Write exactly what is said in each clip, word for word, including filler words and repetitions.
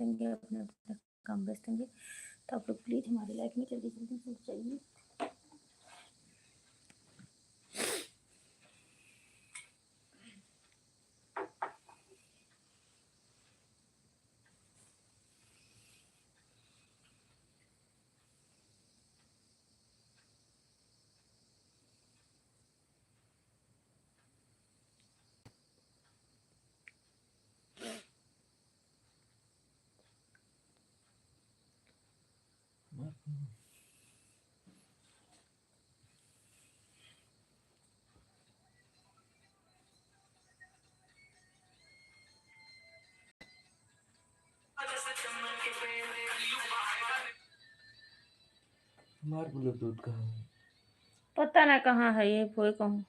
होंगे, अपना अपना काम व्यस्त होंगे। तो आप लोग प्लीज हमारे लाइफ में जल्दी जल्दी जुड़ जाइए। हमार ब्लूटूथ कहाँ है? पता ना कहाँ है ये, कोई कहूँ।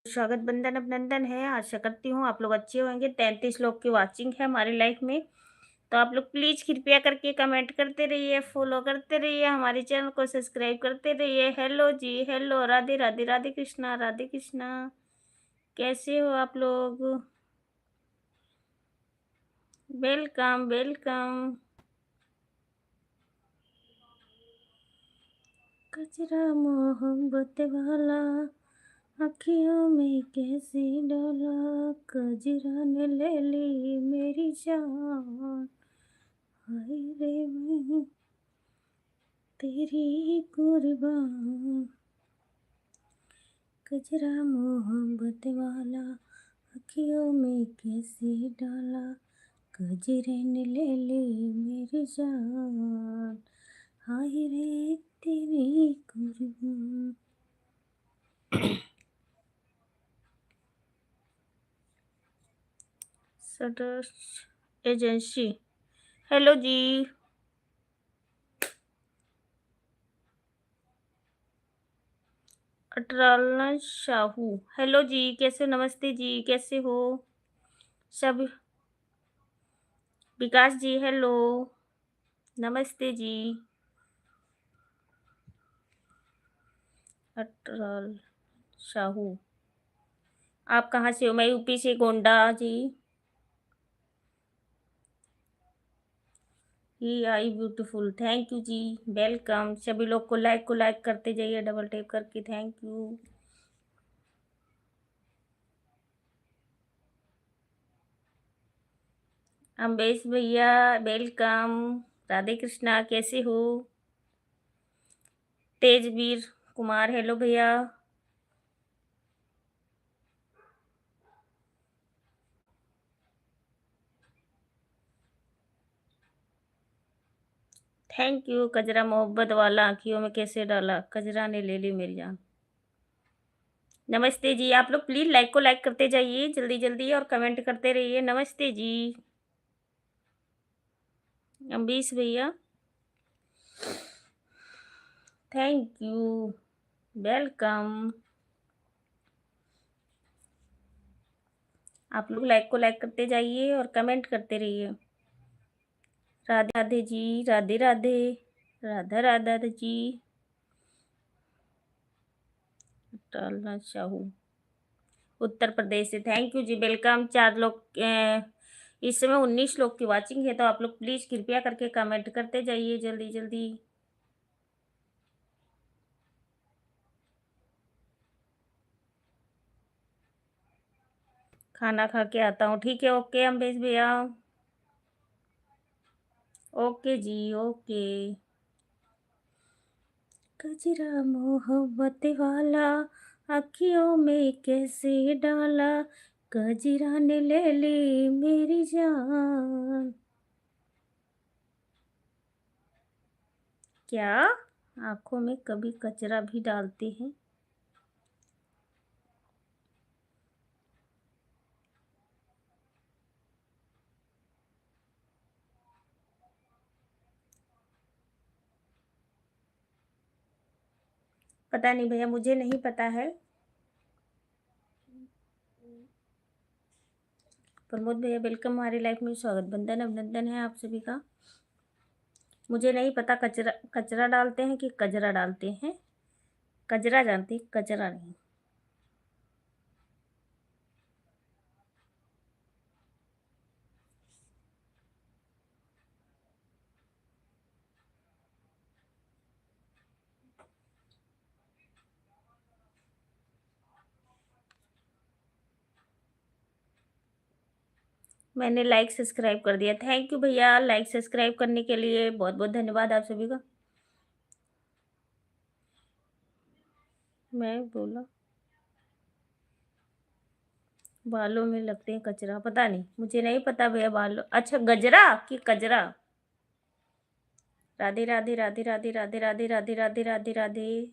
स्वागत, वंदन, अभिनंदन है। आशा करती हूँ आप लोग अच्छे होंगे। तैंतीस लोग की वॉचिंग है हमारे लाइव में, तो आप लोग प्लीज कृपया करके कमेंट करते रहिए, फॉलो करते रहिए, हमारे चैनल को सब्सक्राइब करते रहिए। हेलो जी, हेलो, राधे राधे, राधे कृष्णा, राधे कृष्णा। कैसे हो आप लोग? Welcome, welcome. कजरा मोहब्बत वाला अखियों में कैसे डाला, कजरा ने ले ली मेरी जान। हाय रे मैं तेरी कुर्बान। कजरा मोहब्बत वाला अखियों में कैसे डाला, कजरे ने ले ली मेरी जान। हाय रे तेरी कुर्बान। सदर्श एजेंसी, हेलो जी। अटरालना साहू, हेलो जी, कैसे हो? नमस्ते जी, कैसे हो सब? विकास जी, हेलो, नमस्ते जी। अटराल साहू, आप कहाँ से हो? मैं यूपी से, गोंडा जी। ही आई ब्यूटीफुल, थैंक यू जी, वेलकम। सभी लोग को लाइक को लाइक करते जाइए, डबल टैप करके, थैंक यू। अम्बेश भैया, वेलकम। राधे कृष्णा, कैसे हो? तेजवीर कुमार, हेलो भैया। Thank you। कजरा मोहब्बत वाला आँखियों में कैसे डाला, कजरा ने ले ली मेरी जान। नमस्ते जी, आप लोग please like को like करते जाइए जल्दी जल्दी और comment करते रहिए। नमस्ते जी। अम्बीश भैया, thank you, welcome। आप लोग like को like करते जाइए और comment करते रहिए। राधे राधे जी, राधे राधे, राधा राधा जी। डालना चाहूँ उत्तर प्रदेश से। Thank you जी, welcome। चार लोग, अ, इस समय उन्नीस लोग की watching है, तो आप लोग please कृपया करके comment करते जाइए जल्दी जल्दी। खाना खा के आता हूँ, ठीक है, OK अम्बेश भैया, OK जी, OK। कजरा मोहब्बत वाला आँखियों में कैसे डाला, कजरा ने ले ली मेरी जान। क्या आँखों में कभी कचरा भी डालते हैं? पता नहीं भैया, मुझे नहीं पता है। प्रमोद भैया, welcome हमारे live में, स्वागत, वंदन, अभिनंदन है आप सभी का। मुझे नहीं पता कचरा, कचरा डालते हैं कि कजरा डालते हैं, कजरा जानते हैं, कचरा नहीं। मैंने like subscribe कर दिया। Thank you भैया, like subscribe करने के लिए बहुत बहुत धन्यवाद आप सभी का। मैं बोला बालों में लगते हैं कचरा, पता नहीं, मुझे नहीं पता भैया। बालों, अच्छा, गजरा कि कजरा? राधे राधे राधे राधे राधे राधे राधे राधे राधे राधे।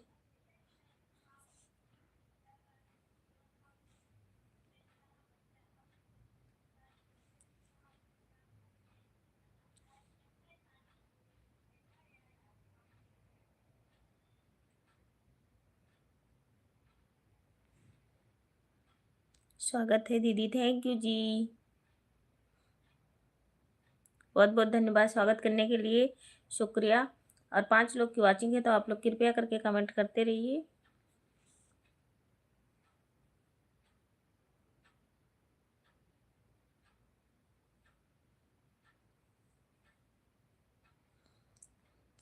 स्वागत है दीदी, thank you जी, बहुत बहुत धन्यवाद स्वागत करने के लिए, शुक्रिया। और पांच लोग की watching है, तो आप लोग कृपया करके comment करते रहिए।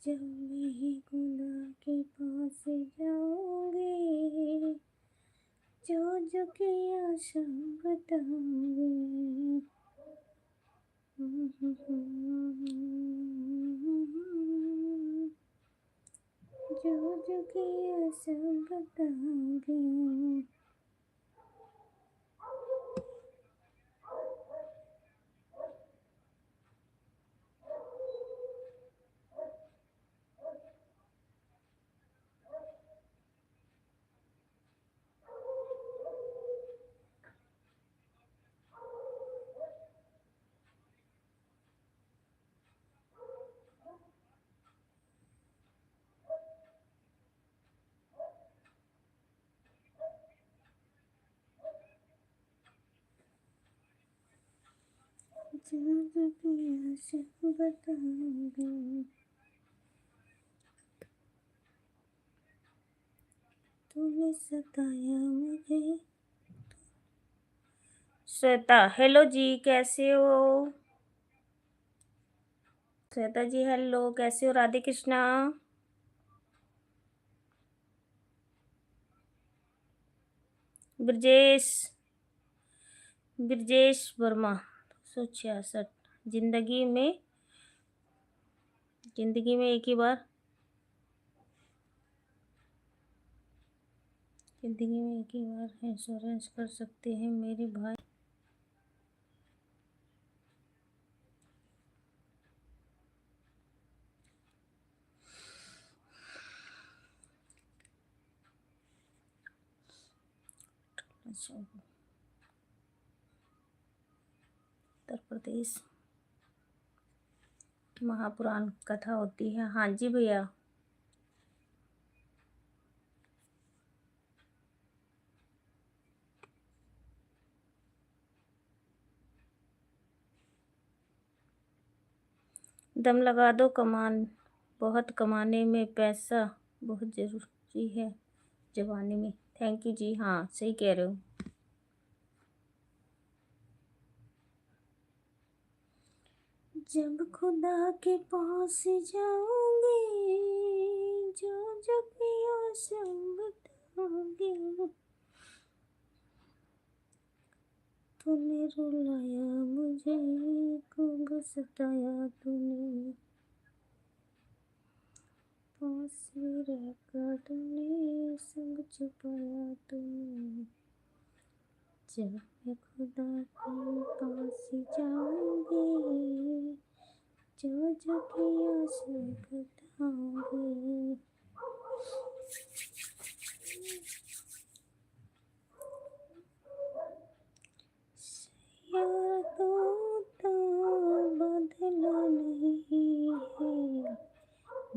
जब मैं गुनाह के पास जाऊंगी, जो जो किया सब बताऊंगी। जो जो किया सब बताऊंगी। जान पिया से बताऊंगी, तूने सताया मुझे। श्वेता, hello जी, कैसे हो? श्वेता जी, hello, कैसे हो? राधे कृष्णा। ब्रजेश, ब्रजेश वर्मा, दो सौ छियासठ। जिंदगी में, जिंदगी में एक ही बार, जिंदगी में एक ही बार insurance कर सकते हैं मेरे भाई। उत्तर प्रदेश महापुराण कथा होती है। हाँ जी भैया। दम लगा दो कमान, बहुत कमाने में पैसा बहुत ज़रूरी है जवानी में। Thank you जी, हाँ सही कह रहे हो। जब खुदा के पास जाओगे, जो जो पिया सब बताओगे। तूने रुलाया मुझे, खूब सताया तूने, पास रहकर तूने सब छुपाया तूने। जब मैं खुदा के पास जाऊंगी, जो जो किया सब बताऊंगी। सैयारा तू तो बदला नहीं है,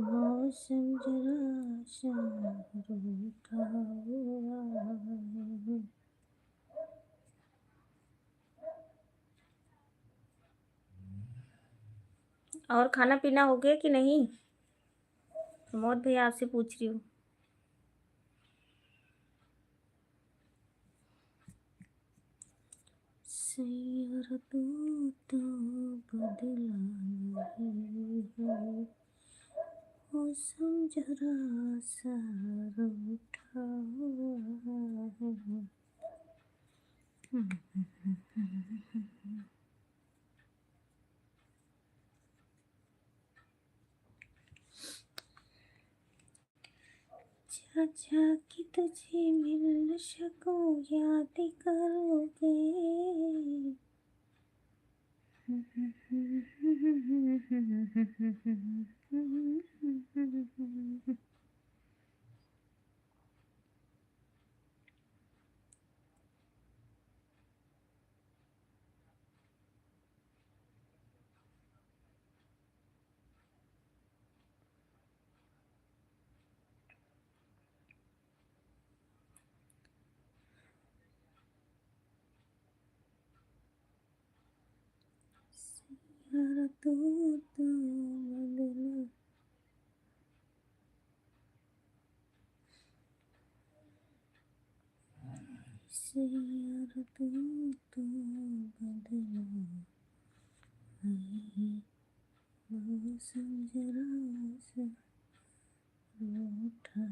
मौसम जरा सा रूठा हुआ है। और खाना पीना हो गया कि नहीं? प्रमोद भैया आपसे पूछ रही हूँ। सैयारा तू तो बदला नहीं है, मौसम जरा सा रूठा हुआ है। चाचा कि तुझे मिल न सकूं, याद करोगे। सैयारा तू तो बदला, सैयारा तू तो बदला है, मौसम जरा सा रूठा।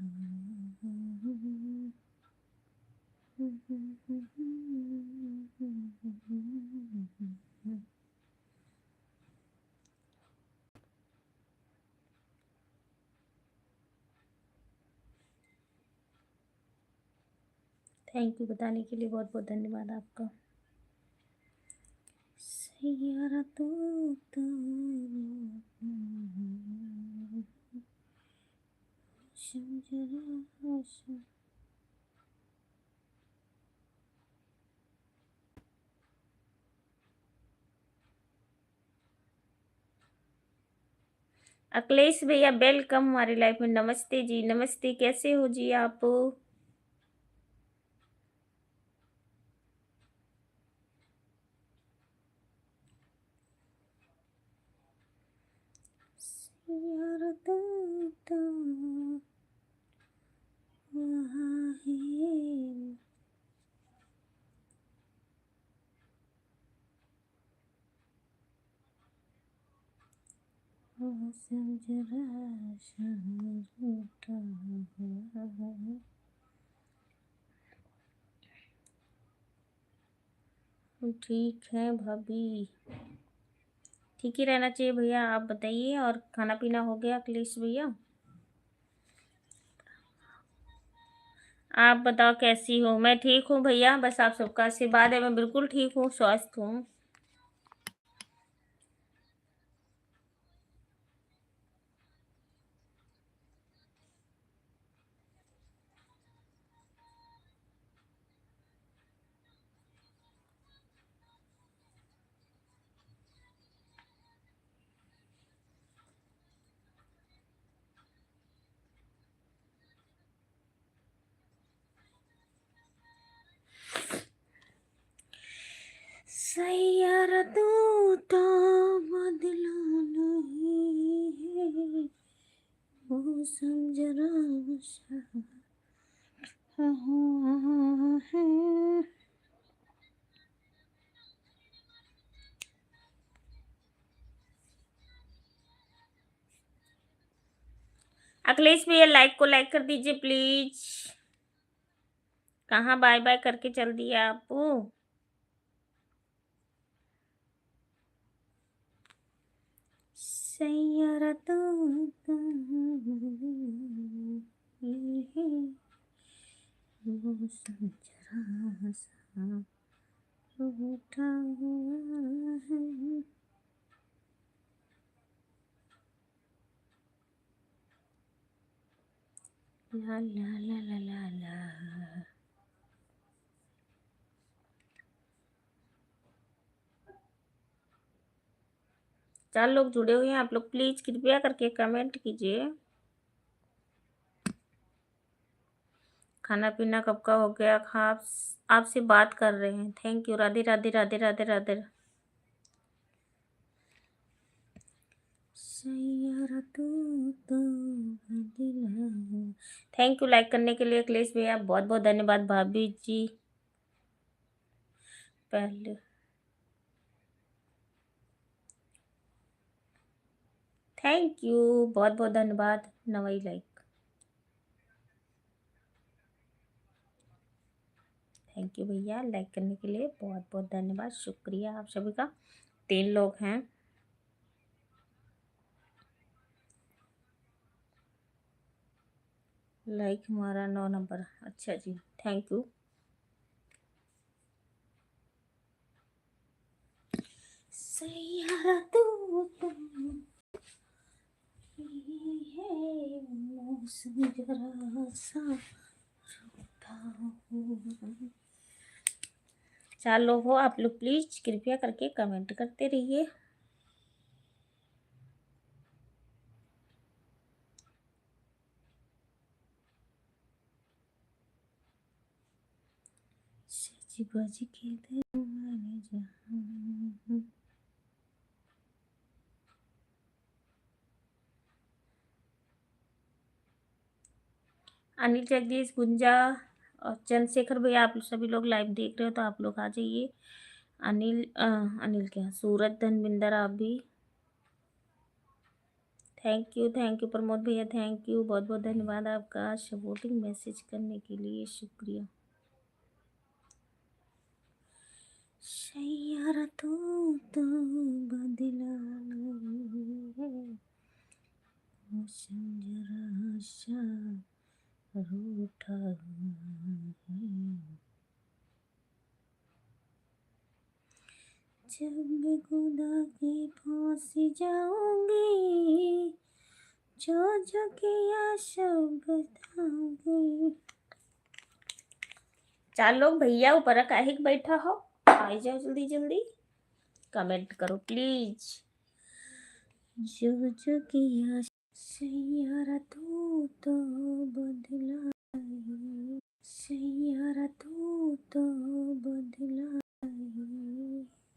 Thank you बताने के लिए, बहुत बहुत धन्यवाद आपका। सैयारा तू तो मौसम जरा सा। अखिलेश भैया, welcome हमारे live में। नमस्ते जी, नमस्ते, कैसे हो जी आप? सैयारा तू तो वहाँ है। मौसम जरा सा रूठा हुआ है। हम ठीक हैं भाभी। ठीक ही रहना चाहिए भैया। आप बताइए, और खाना पीना हो गया अखिलेश भैया? आप बताओ कैसी हो? मैं ठीक हूँ भैया, बस आप सबका आशीर्वाद है, मैं बिल्कुल ठीक हूँ, स्वस्थ हूँ। मौसम जरा सा हुआ है। अखिलेश भैया, लाइव को लाइक कर दीजिए प्लीज। कहाँ बाय बाय करके चल दिया आपू? सैयारा तू तो बदली है, मौसम जरा सा रूठा हुआ है। ला, ला, ला, ला, ला, ला। चार लोग जुड़े हुए हैं, आप लोग प्लीज कृपया करके कमेंट कीजिए। खाना पीना कब का हो गया? आप, आपसे बात कर रहे हैं। Thank you. राधे, राधे, राधे, राधे, राधे। सैयारा तू तो बदला। थैंक यू लाइक करने के लिए अखिलेश भैया, बहुत बहुत धन्यवाद भाभी जी। पहले थैंक यू, बहुत बहुत धन्यवाद। नवाई लाइक। थैंक यू भैया, लाइक करने के लिए बहुत बहुत धन्यवाद, शुक्रिया आप सभी का। तीन लोग हैं। लाइक हमारा नौ नंबर। अच्छा जी, थैंक यू। सैयारा तू तो ये है मौसम जरा सा रूठा हुआ। चार लोग हो आप लोग, प्लीज कृपया करके कमेंट करते रहिए। सज बज के दरबार जहाँ। अनिल जगदीश गुंजा और चंद्रशेखर भैया, आप सभी लोग लाइव देख रहे हो तो आप लोग आ जाइए। अनिल, अ, अनिल क्या, सूरज धनविंदर, आप भी। Thank you, thank you Pramod भैया, थैंक यू, बहुत बहुत धन्यवाद आपका सपोर्टिंग मैसेज करने के लिए, शुक्रिया। सैयारा तू तो बदला नहीं है, मौसम जरा सा रूठा हुआ है। जब खुदा के पास जाऊंगी, जो जो किया सब बताऊंगी। चार लोग भैया ऊपर काहे के बैठा हो, आ जाओ जल्दी जल्दी, कमेंट करो प्लीज। जो जो किया सैयारा तू तो बदला है, सैयारा तू तो बदला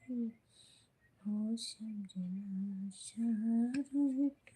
है, मौसम जरा सा रूठा।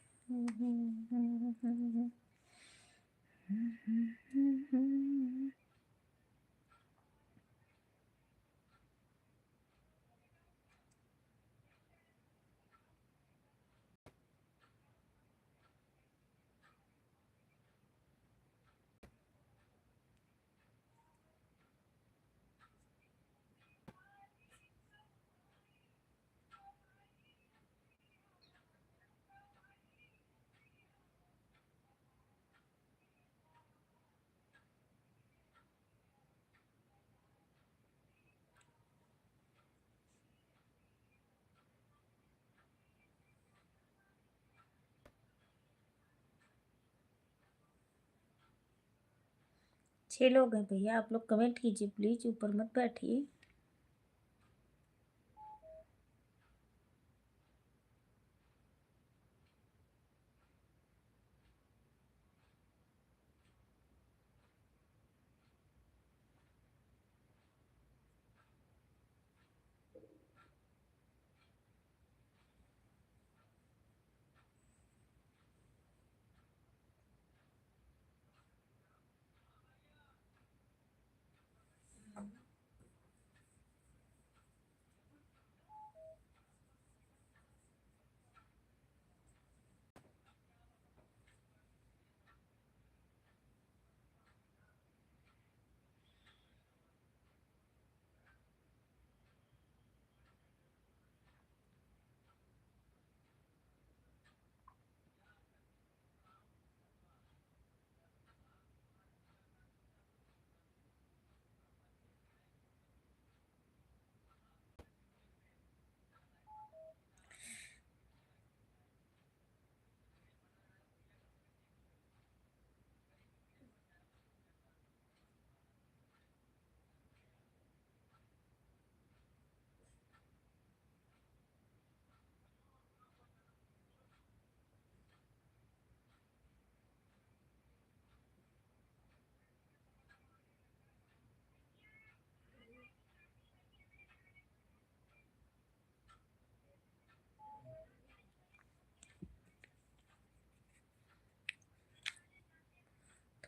छह लोग हैं भैया, आप लोग कमेंट कीजिए प्लीज, ऊपर मत बैठिए।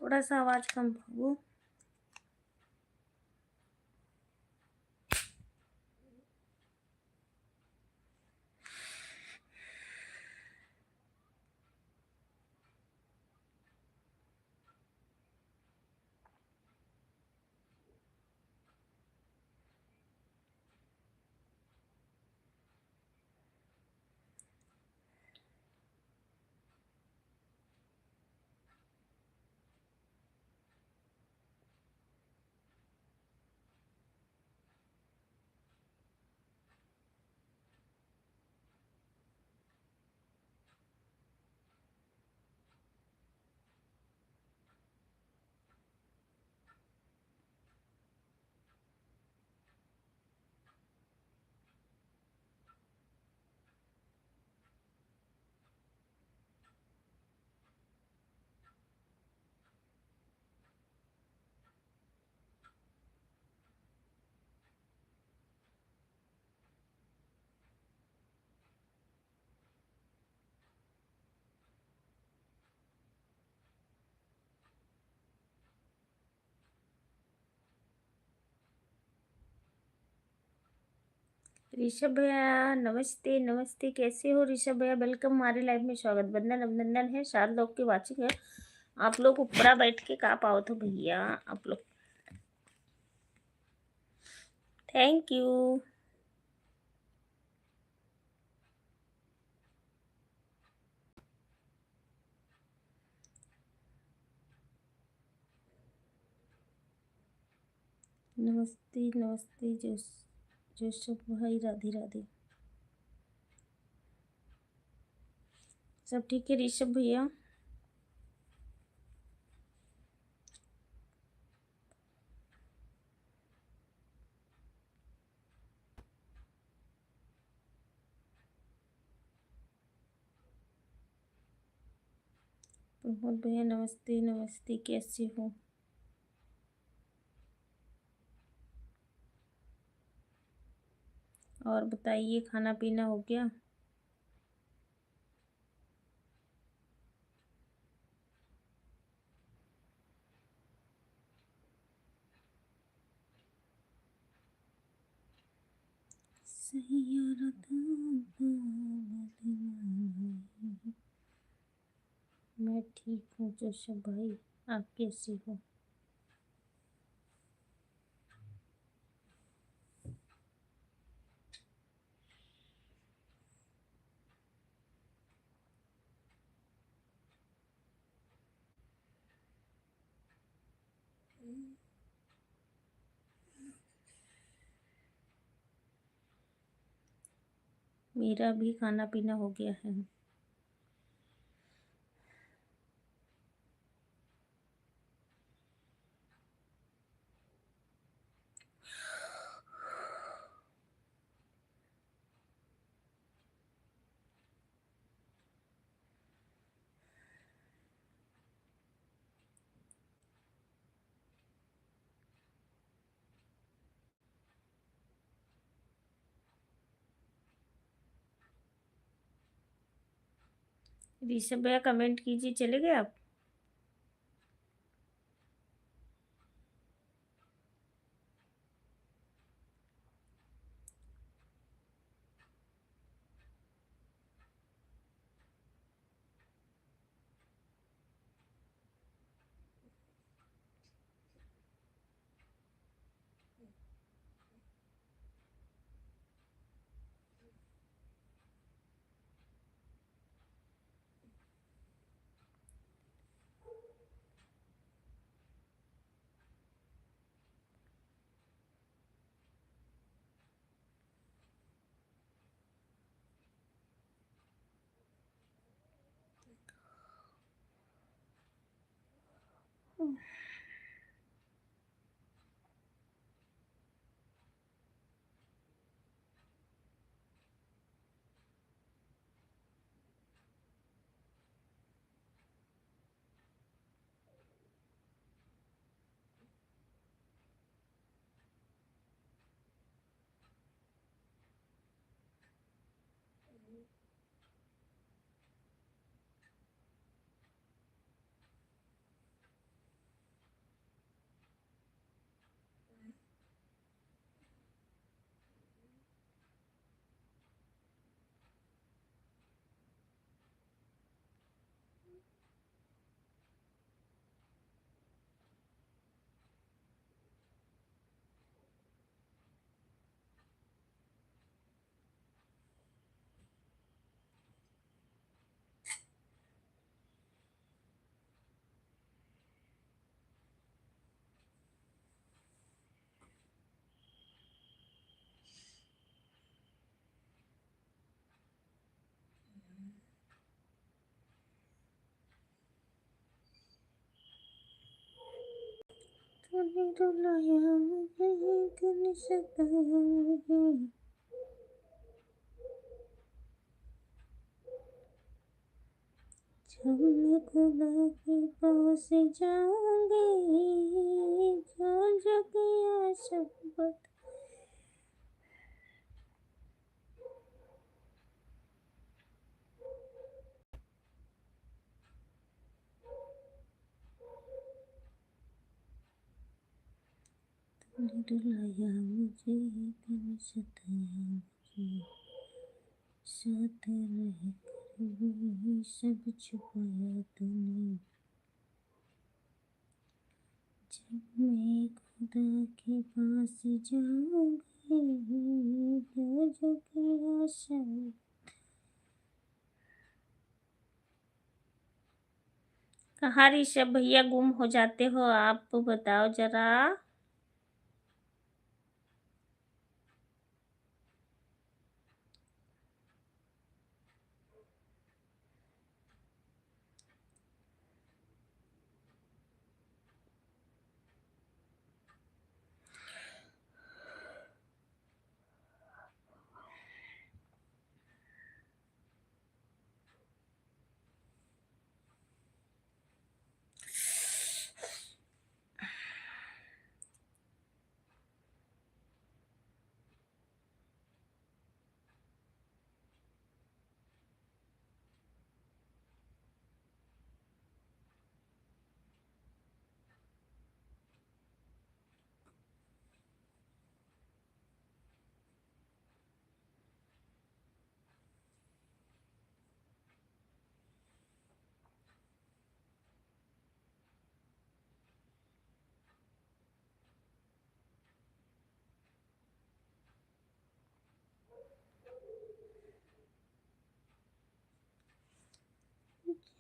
थोड़ा सा आवाज कम बाबू। ऋषभ भैया नमस्ते, नमस्ते, कैसे हो ऋषभ भैया? Welcome हमारे live में, स्वागत, वंदन, अभिनंदन है। चार लोग की watching है, आप लोग ऊपरा बैठ के का पावत हो भैया आप लोग? Thank you। नमस्ते, नमस्ते जोस-, जोसेफ भाई, राधे राधे। सब ठीक है ऋषभ भैया? प्रमोद भैया नमस्ते, नमस्ते, कैसे हो? और बताइए, खाना पीना हो गया? सैया रतन मैं ठीक हूँ जोसेफ भाई, आप कैसे हो? मेरा भी खाना पीना हो गया है। ऋषभ भैया comment कीजिए, चले गए आप? रुलाया मुझे इतनी सताया मुझे। जब मैं खुदा के पास जाऊंगी, जो जो किया सब बता। तूने रुलाया मुझे, तूने सताया मुझे, साथ रह कर भी सब छुपाया तूने। जब मैं खुदा के पास जाऊंगी, जो जो किया सब। कहाँ ऋषभ भैया गुम हो जाते हो आप, बताओ जरा।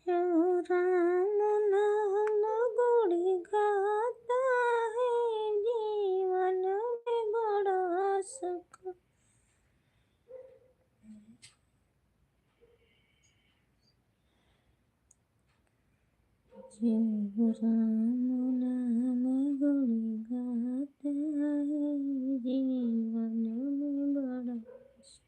जो राम नाम गुण गाता है, जीवन में बड़ा सुख। जो राम नाम गुण गाता है, जीवन में बड़ा सुख।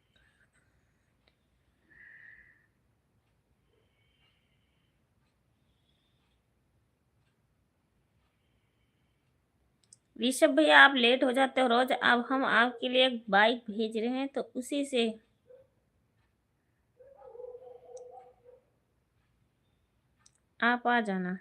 ऋषभ भैया, आप लेट हो जाते हो रोज। अब हम आपके लिए एक बाइक भेज रहे हैं, तो उसी से आप आ जाना।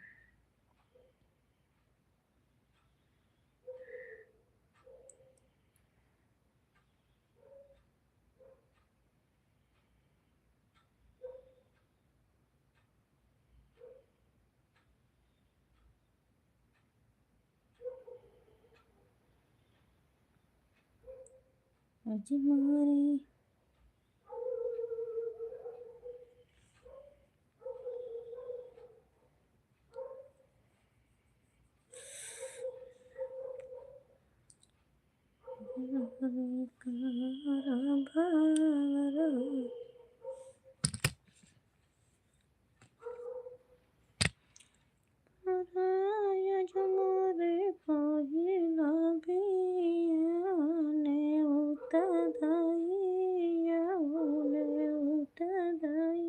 अजमारे। रायज मोरे पहिला बियाने उतदाई, ने उतदाई।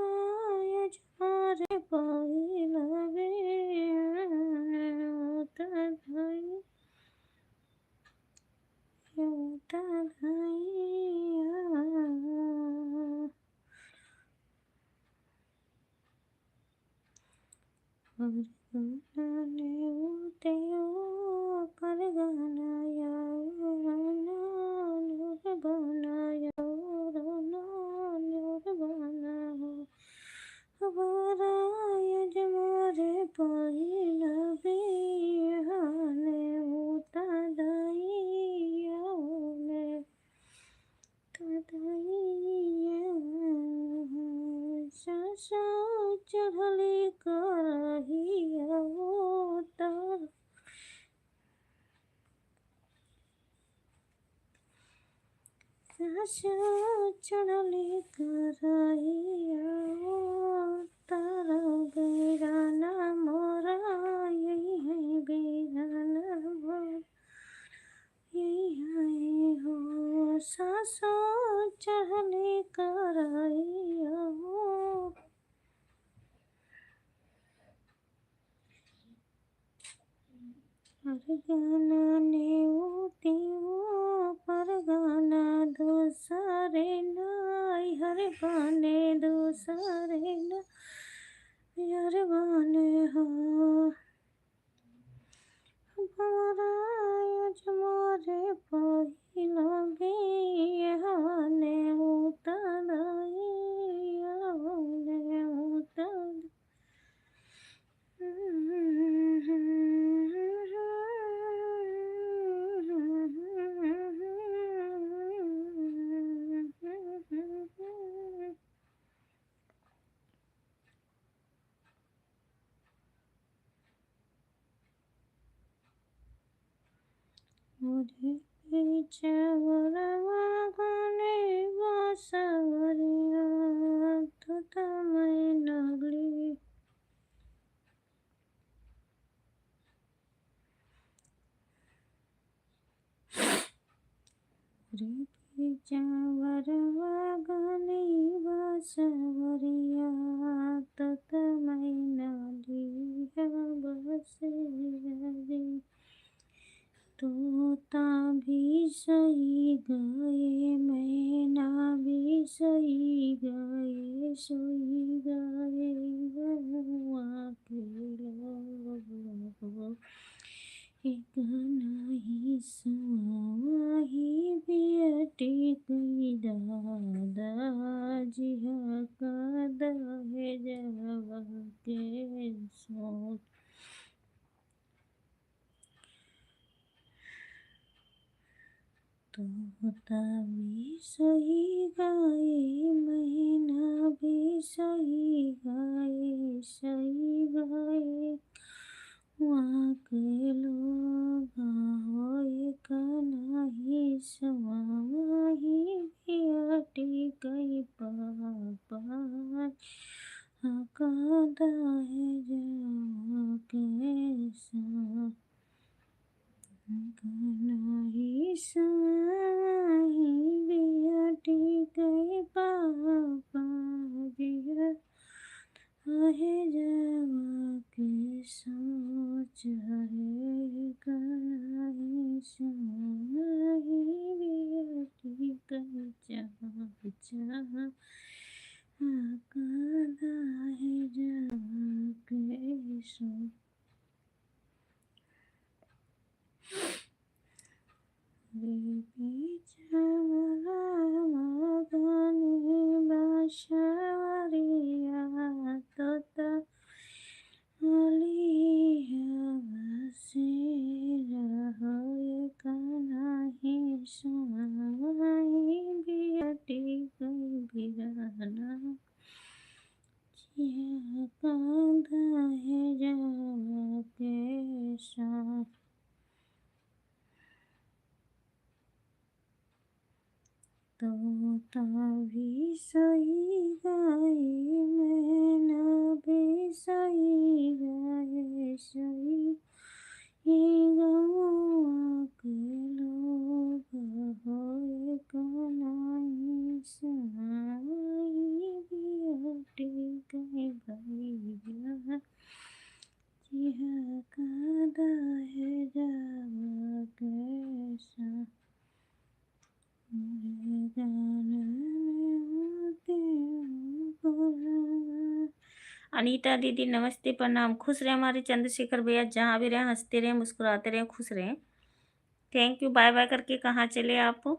रायज मोरे पहिला बियाने उतदाई, उतदाई। और गाना ने उते ओ, कर गाना या, और गाना या, और गाना हो। हमारा यजमारे पहिला बियाने उतदाई, ने उतदाई। सासा चढ़ली करहिया उतर। सासा चढ़ली करहिया उतर गई रानी। परगना ने ऊते ऊपर गना दूसरे नाई, हर बने दूसरे ना, हर बने हो। हमारा आज मोरे पहिला बियाह ने उतराई, ने उतर मोरे पीछे वरवा गने बासवरिया, तो तमय नगली। रे पीछा वरवा गने बासवरिया, तो तमय नगली बसवरिया। तोता भी सही गाए, मैना भी सही गाए, सही गाए गौआ के लोग। एक नहीं सुआही बियटी कई दादा जिहा का दहेजवा के सोच। तोता भी सही गाए, मैना भी सही गाए, सही गाए वहाँ के लोग। होए का नाही सुआही बियटी कई पापा, हका दहेजवा के सोच। गनही साही बियटी कई पापा बिया, दहेजवा के सोच। हरे गनही साही बियटी कई चाचा, हका दहेजवा के सोच। रे पीछा वरवा गने बासवरिया, तोता अलिया बसेरा, होए का नाही सुआही बियटी कई बिरहना जिहा का दहेजवा के सोच। तोता भी सही गाए, मैना भी सही गाए, सही ये गौआ के लोग। होए का नाही सुआही बियटी कई भैया, जिहा का दहेजवा के सोच। अनिता दीदी नमस्ते, प्रणाम, खुश रहे हमारे चंद्रशेखर भैया, जहाँ भी रहे हँसते रहे, मुस्कुराते रहे, खुश रहे। Thank you, bye bye करके कहाँ चले आप?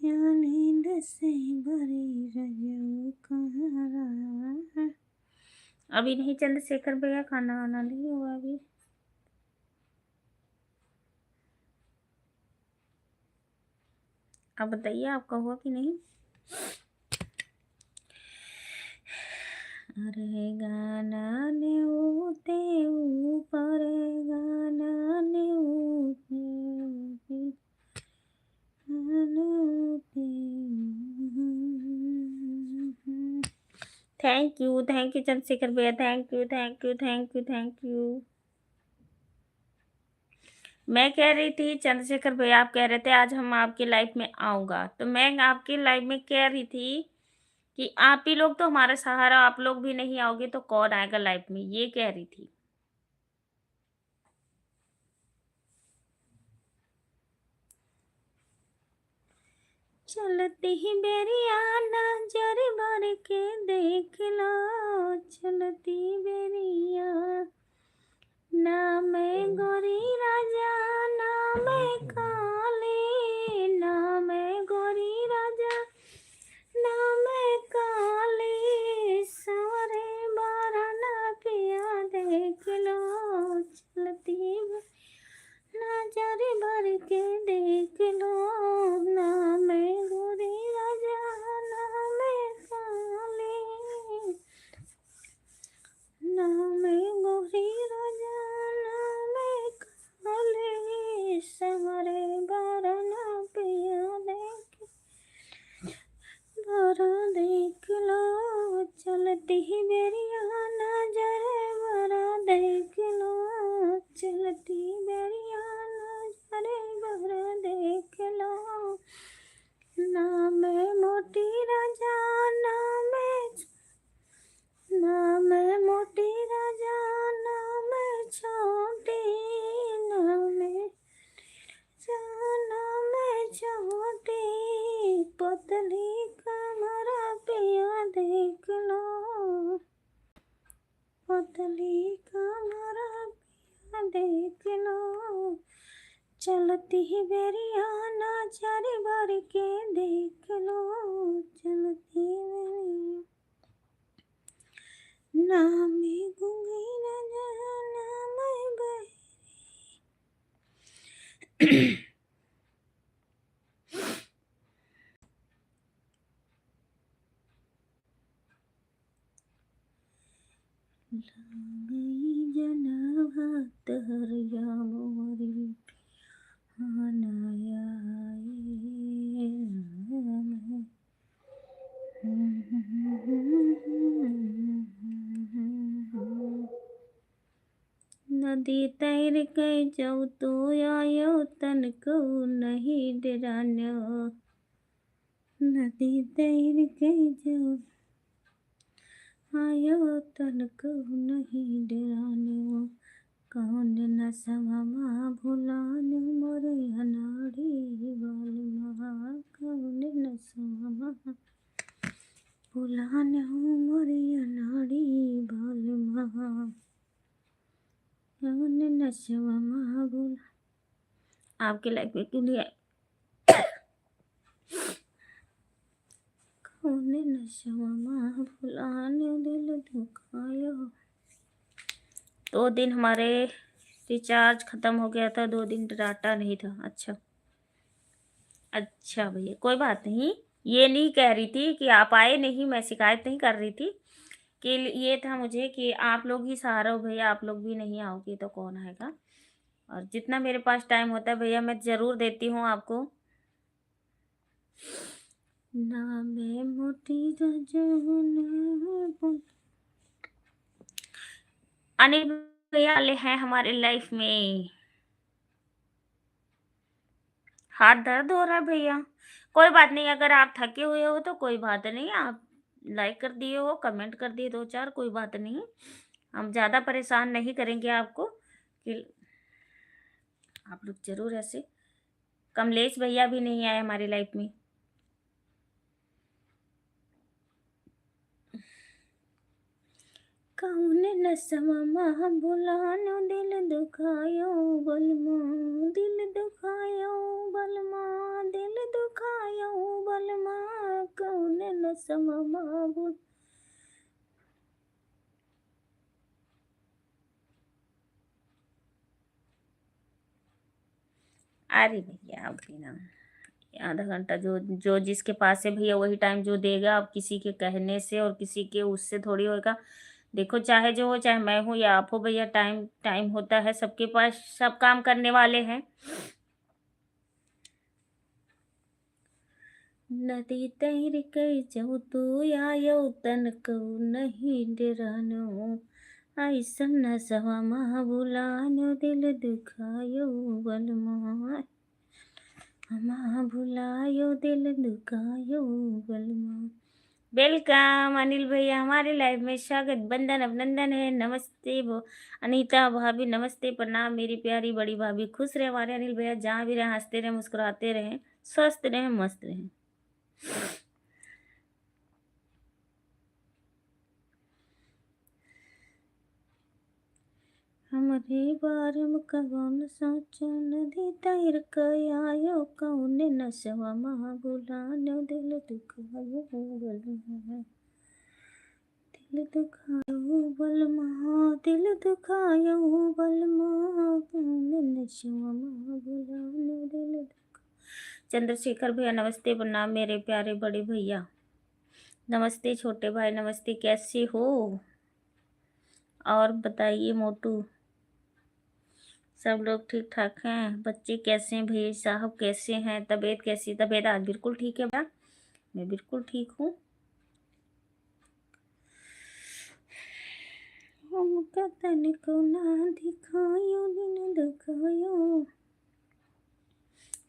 अखियाँ नींद से भरी रजऊ कहाँ रहा। अभी नहीं चंद्रशेखर भैया, खाना वाना नहीं हुआ अभी। अब बताइए, आपका हुआ कि नहीं? अरे गाना ने ऊते ऊपर, गाना ने ऊते ऊपर, गाना ऊते ऊपर। Thank you, thank you Chandrashekhar भैया, thank you, thank you, thank you, thank you। मैं कह रही थी, चंद्रशेखर भैया, आप कह रहे थे, "आज हम आपके लाइफ में आऊँगा।" तो मैं आपके लाइफ में कह रही थी कि आप ही लोग तो हमारा सहारा, आप लोग भी नहीं आओगे तो कौन आएगा लाइफ में, ये कह रही थी। चलती ही बेरिया नजर भर के देख लो, चलती बेरिया। ना मैं गोरी राजा, ना मैं काली, ना मैं गोरी राजा, ना मैं काली, सारे बारह ना पिया देख लो, चलती नजर भर के देख लो, ना मैं गोरी राजा, ना मैं काली, ना मैं गोरी राजा, ना मैं काली, सारे बारह ना पिया देख, बारह देख लो, चलती ही बेरिया नजर, बारह देख लो, चलती बेरिया नजर, बारह देख लो। ना मैं मोटी राजा, ना मैं, ना मैं मोटी राजा, ना मैं छोटी, ना मैं राजा, ना मैं छोटी, पतली कमर पिया देख लो, पतली कमर पिया देख लो, चलती ही बेरिया नजर भर के देख लो, चलती बेरिया। ना मैं गूंगी राजा, ना मैं बहरी। लागई जनवा तहरिया मोरी, हाँ ना आए राम। नदी तैर के जाऊ तो आयो, तनको नहीं डरानो। नदी तैर के जाऊ आयो, तनको नहीं डरानो। कौन नसवा मा भुलानो मोरे अनाड़ी बालमा, कौन नसवा मा भुलानो मोरे अनाड़ी बालमा। कौन नसवा मा भुला-, आपके लाइफ में क्यों नहीं आए? कौन नसवा मा भुलानो दिल दुखायो। दो दिन हमारे रिचार्ज खत्म हो गया था, दो दिन डाटा नहीं था। अच्छा, अच्छा भैया, कोई बात नहीं, ये नहीं कह रही थी कि आप आए नहीं, मैं शिकायत नहीं कर रही थी कि ये था मुझे कि आप लोग ही सहारा हो भैया, आप लोग भी नहीं आओगे तो कौन आएगा। और जितना मेरे पास टाइम होता है भैया, मैं ज़रूर देती हूँ आपको। ना मैं मोटी राजा, ना मैं मोटी। अनिल भैया वाले हैं हमारे लाइफ में। हाथ दर्द हो रहा है भैया। कोई बात नहीं, अगर आप थके हुए हो तो कोई बात नहीं, आप लाइक कर दिए हो, कमेंट कर दिए दो चार, कोई बात नहीं, हम ज़्यादा परेशान नहीं करेंगे आपको कि आप लोग ज़रूर ऐसे। कमलेश भैया भी नहीं आए हमारे लाइफ में। कौन नसवा मा भुलानो दिल दुखायो बलमा, दिल दुखायो बलमा, दिल दुखायो बलमा, कौन नसवा मा भुल- अरे भैया, अभी ना, आधा घंटा जो, जो जिसके पास है भैया, वही टाइम जो देगा। अब किसी के कहने से और किसी के उससे थोड़ी होगा। देखो, चाहे जो हो, चाहे मैं हूँ या आप हो भैया, टाइम, टाइम होता है सबके पास, सब काम करने वाले हैं। नदी तैर के जाऊ तो आयो, तनको नहीं डरानो। ऐसन नसवा मा भुलायो दिल दुखायो बलमा। मा भुलायो दिल दुखायो बलमा। Welcome अनिल भैया, हमारे live में स्वागत, वंदन, अभिनंदन है। नमस्ते बो-, अनीता भाभी, नमस्ते, प्रणाम मेरी प्यारी बड़ी भाभी, खुश रहे हमारे अनिल भैया, जहाँ भी रहे हँसते रहे, मुस्कुराते रहे, स्वस्थ रहे, मस्त रहे। हमरे बारे में कवन सोचो नदी तैर के आयो, कौन नसवा मा भुलानो दिल दुखायो बलमा। दिल दुखायो बलमा, दिल दुखायो बलमा, कौन नसवा मा भुलानो दिल दुखा-, चंद्रशेखर भैया नमस्ते, प्रणाम मेरे प्यारे बड़े भैया। नमस्ते छोटे भाई, नमस्ते, कैसे हो? और बताइए मोटू, सब लोग ठीक ठाक हैं? बच्चे कैसे हैं? भैया साहब कैसे हैं? तबीयत कैसी? तबीयत आज बिल्कुल ठीक है भैया, मैं बिल्कुल ठीक हूँ। हमका तनिको ना दिखायो दिन दुखायो।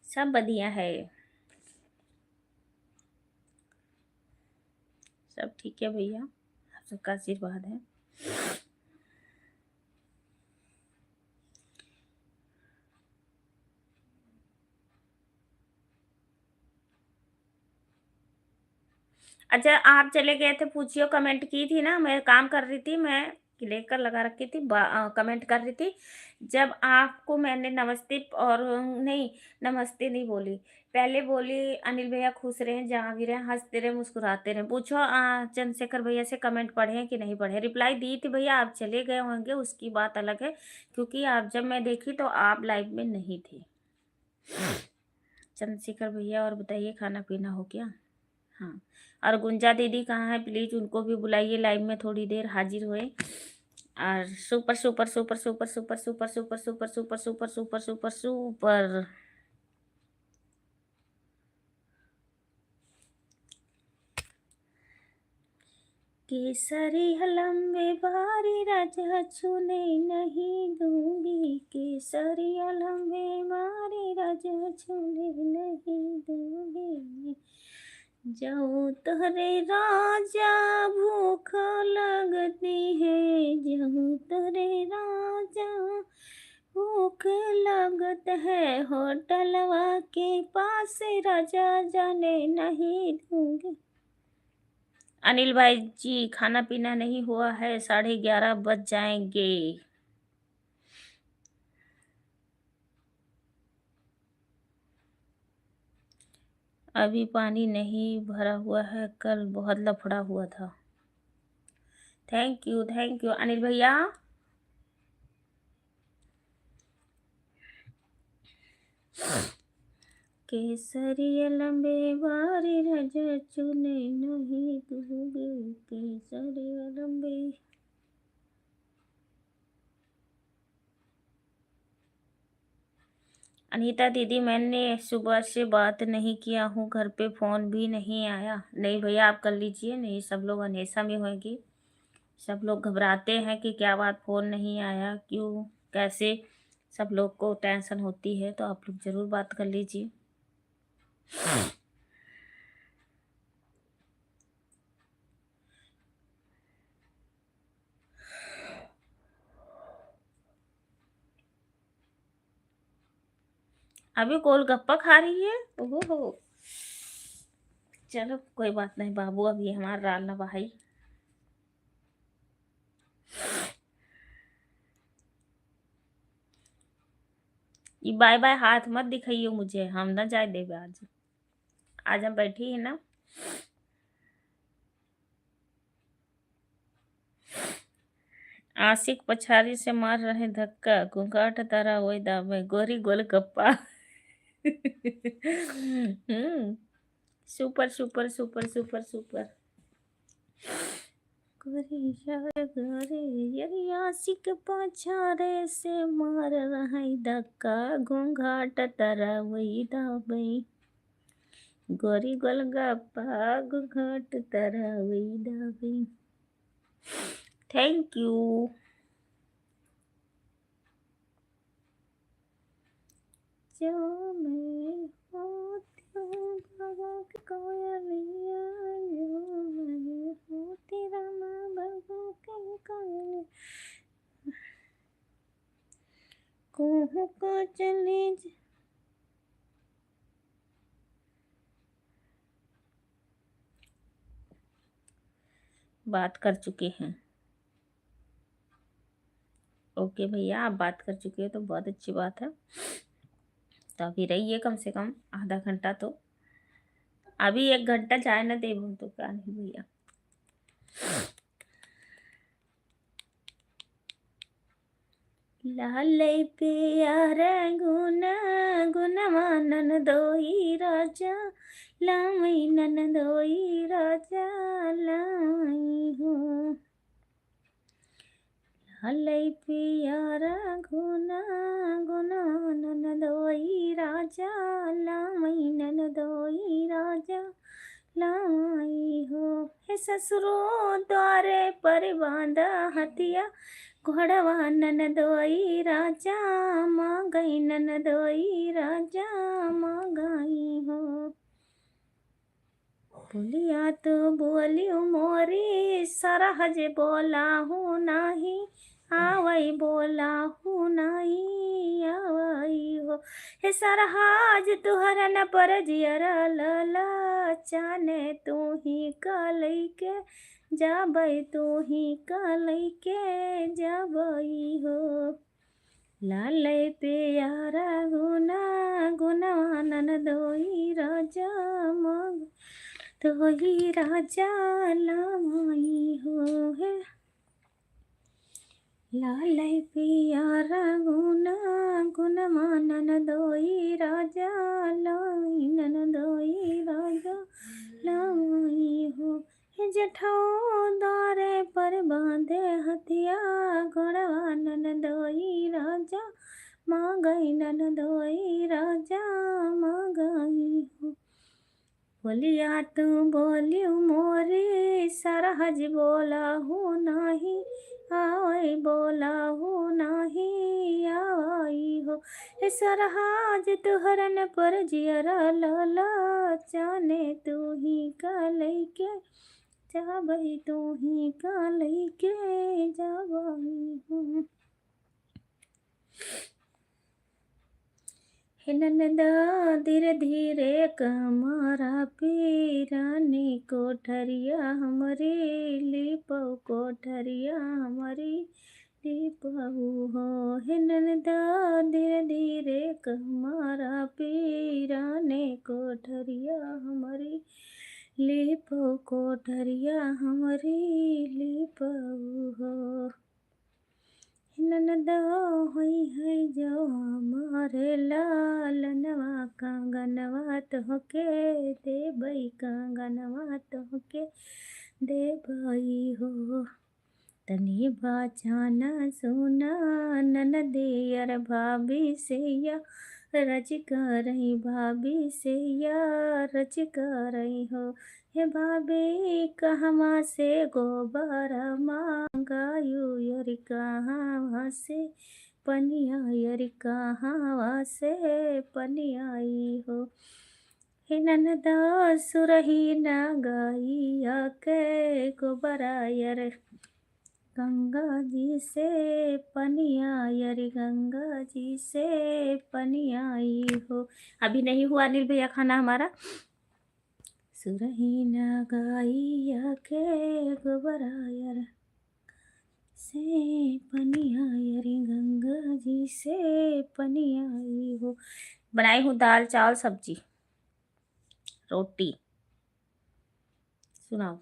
सब बढ़िया है, सब ठीक है भैया, आप सबका आशीर्वाद है। अच्छा, आप चले गए थे, पूछियो, comment की थी ना, मैं काम कर रही थी, मैं clicker लगा रखी थी, बा-, अ, comment कर रही थी। जब आपको मैंने नमस्ते और, नहीं, नमस्ते नहीं बोली, पहले बोली, "अनिल भैया खुश रहें, जहाँ भी रहें, हँसते रहें, मुस्कुराते रहें।" पूछो, अ, चंद्रशेखर भैया से comment पढ़े हैं कि नहीं पढ़े। Reply दी थी भैया, आप चले गए होंगे, उसकी बात अलग है, क्योंकि आप, जब मैं देखी तो आप live में नहीं थे। चंद्रशेखर भैया, और बताइए, खाना पीना हो गया? हाँ, और गुंजा दीदी कहाँ है? Please उनको भी बुलाइए live में, थोड़ी देर हाजिर होए। और super, super, super, super, super, super, super, super, super, super, super, super, super, super, super। केसरिया लंबे बारी राजा छूने नहीं दूंगी, केसरिया लंबे बारी राजा छूने नहीं दूंगी। जाऊं तोहरे राजा भूख लगती है, जाऊं तोहरे राजा भूख लगत है, होटलवा के पास राजा जाने नहीं दूंगी। अनिल भाई जी, खाना पीना नहीं हुआ है, साढ़े ग्यारह बज जाएंगे। अभी पानी नहीं भरा हुआ है, कल बहुत लफड़ा हुआ था। Thank you, thank you Anil भैया। केसरिया लंबे बारी राजा छूने नहीं दूंगी, केसरिया लंबे। अनीता दीदी, मैंने सुबह से बात नहीं किया हूँ, घर पे फोन भी नहीं आया। नहीं भैया, आप कर लीजिए, नहीं, सब लोग अंदेशा में होंगे, सब लोग घबराते हैं कि क्या बात, फोन नहीं आया, क्यों, कैसे, सब लोग को tension होती है, तो आप लोग जरूर बात कर लीजिए। अभी गोलगप्पा खा रही है। ओहो हो। चलो, कोई बात नहीं बाबू, अभी हमार राल ना बहाई। ई बाय बाय हाथ मत दिखाइयो मुझे, हम ना जाए देबे आज। आज हम बैठी है ना। आशिक पछारी से मार रहे धक्का, घूंघाट तारा वही दाबे, गोरी गोलगप्पा। हम्म, super, super, super, super, super। गोरी यार, गोरी यार, आशिक पछारे से मार रहे धक्का, घूंघाट तारा वही दाबे। गोरी गोलगप्पा, घूंघाट तारा वही दाबे। Thank you। जो मैं होती बाबा की कोयलिया, जो मैं होती रामा बाबा की कोयलिया। कुहू को चली ज-, बात कर चुके हैं। OK भैया, आप बात कर चुके हो तो बहुत अच्छी बात है। तो अभी रहिए कम से कम आधा घंटा, तो अभी एक घंटा जाए ना देबो तो का नहीं भैया। लालै प्यारा गुना गुनवा ननदोई राजा, लामै ननदोई राजा, लामै हो। लालै प्यारा गुना गुनवा ननदोई राजा, लामै ननदोई राजा, लामै हो। हे ससुरो द्वारे पर बांधा हथिया, घोड़वा ननदोई राजा, मांगै ननदोई राजा, मांगै हो। बोलिया तू बोलियो मोरी, सरहज बोलाहु नाही, आवै बोलाहु नाही, आवै हो। हे सरहज तुहरन पर जियरा लला, चाने तू ही का लैके जाबै, तू ही का लैके जाबै हो। लालै प्यारा गुना गुनवा ननदोई राजा, मांग दोई राजा, लामै हो। हे लालै प्यारा गुना गुनवा ननदोई राजा, लामै ननदोई राजा, लामै हो। हे जेठौ द्वारे पर बांधे हथिया, घोड़वा ननदोई राजा, मांगै ननदोई राजा, मांगै हो। बोलिया तू बोलियो मोरी, सरहज बोलाहु नाही, आवै बोलाहु नाही, आवै हो। हे सरहज तुहरन पर जियरा लला, चाने तू ही का लैके जाबै, तू ही का लैके जाबै हो। हे ननदा धीरे धीरे कमरा पीरानी, कोठरिया हमरी लीपौ, कोठरिया हमरी लीपौ हो। हे ननदा धीरे धीरे कमरा पीरानी, कोठरिया हमरी लीपौ, कोठरिया हमरी लीपौ हो। ननदो होइहैं जो हमारे लालनवा, कंगनवा तोहके देबै, कंगनवा तोहके देबै हो। तनी बाचाना सुना ननदियर भाभी से या, रज करई भाभी से या, रज करई हो। हे भाभी, कहवा से गोबर मांगायु यरी, कहवा से पनिया यरी, कहवा से पनिया आई हो। हे ननदा, सुरही ना गइया के गोबरा यर, गंगा जी से पनिया यरी, गंगा जी से पनिया आई हो। अभी नहीं हुआ अनिल भैया खाना हमारा। सुरही ना गइया के गोबरा यर से पनिया यरी, गंगा जी से पनिया आई हो। बनाई हूँ दाल, चावल, सब्जी, रोटी। सुनाओ।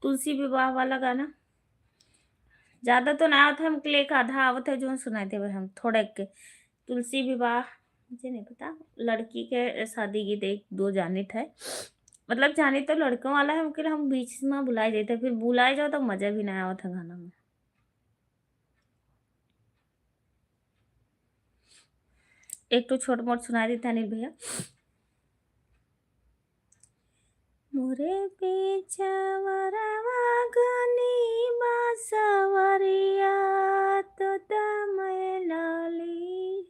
तुलसी विवाह वाला गाना ज्यादा तो ना आवत है, हमके लिए एक आधा आवत है, जो सुनाई देवे हम थोड़ा के। तुलसी विवाह, मुझे नहीं पता, लड़की के शादी गीत एक दो जानित है, मतलब जानित तो लड़कों वाला है, हमके लिए हम बीच में भुलाए जाते हैं, फिर भुलाए जाओ तो मजा भी ना आवत है गाना में। एक तो छोट मोट सुना देता अनिल भैया। मोरे पीछा वरवा गनी बासवरिया, तो तमय लाली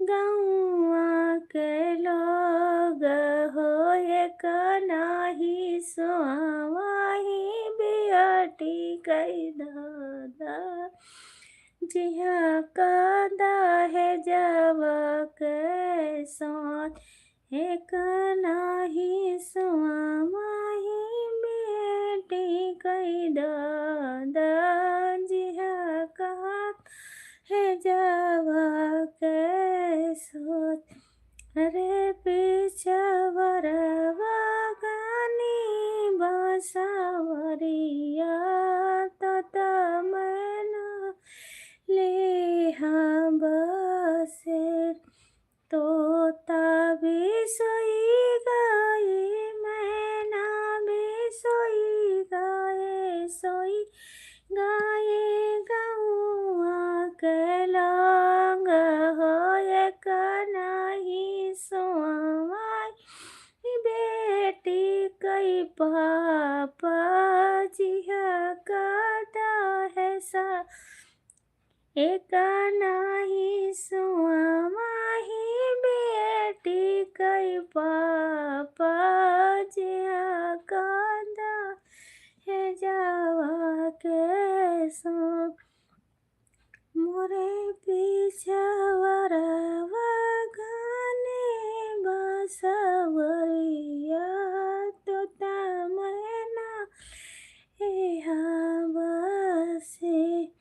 गौआ के लोग हो, एक नाही सुआवा ही बियटी कई दादा। जिहा का दहेजवा के सोच, एक नाही सुआवा ही बेटी कई दादा। जिहा का दहेजवा के सोच, अरे पिछवरवा गानी बसवरिया, तो तमना लेहा बसेर। तोता भी सोई गए, मैना भी सोई गए, सोई गए गौआ के लोग हो, एक नाही सुआवा ही बेटी कई पापा। जिहा का दहेजवा, एक नाही सुआवा ही बेटी कई पापा। जिहा का दहेजवा के सोच, मोरे पिछवरवा गाने बसवरिया, तो तमना लेहा बसेर।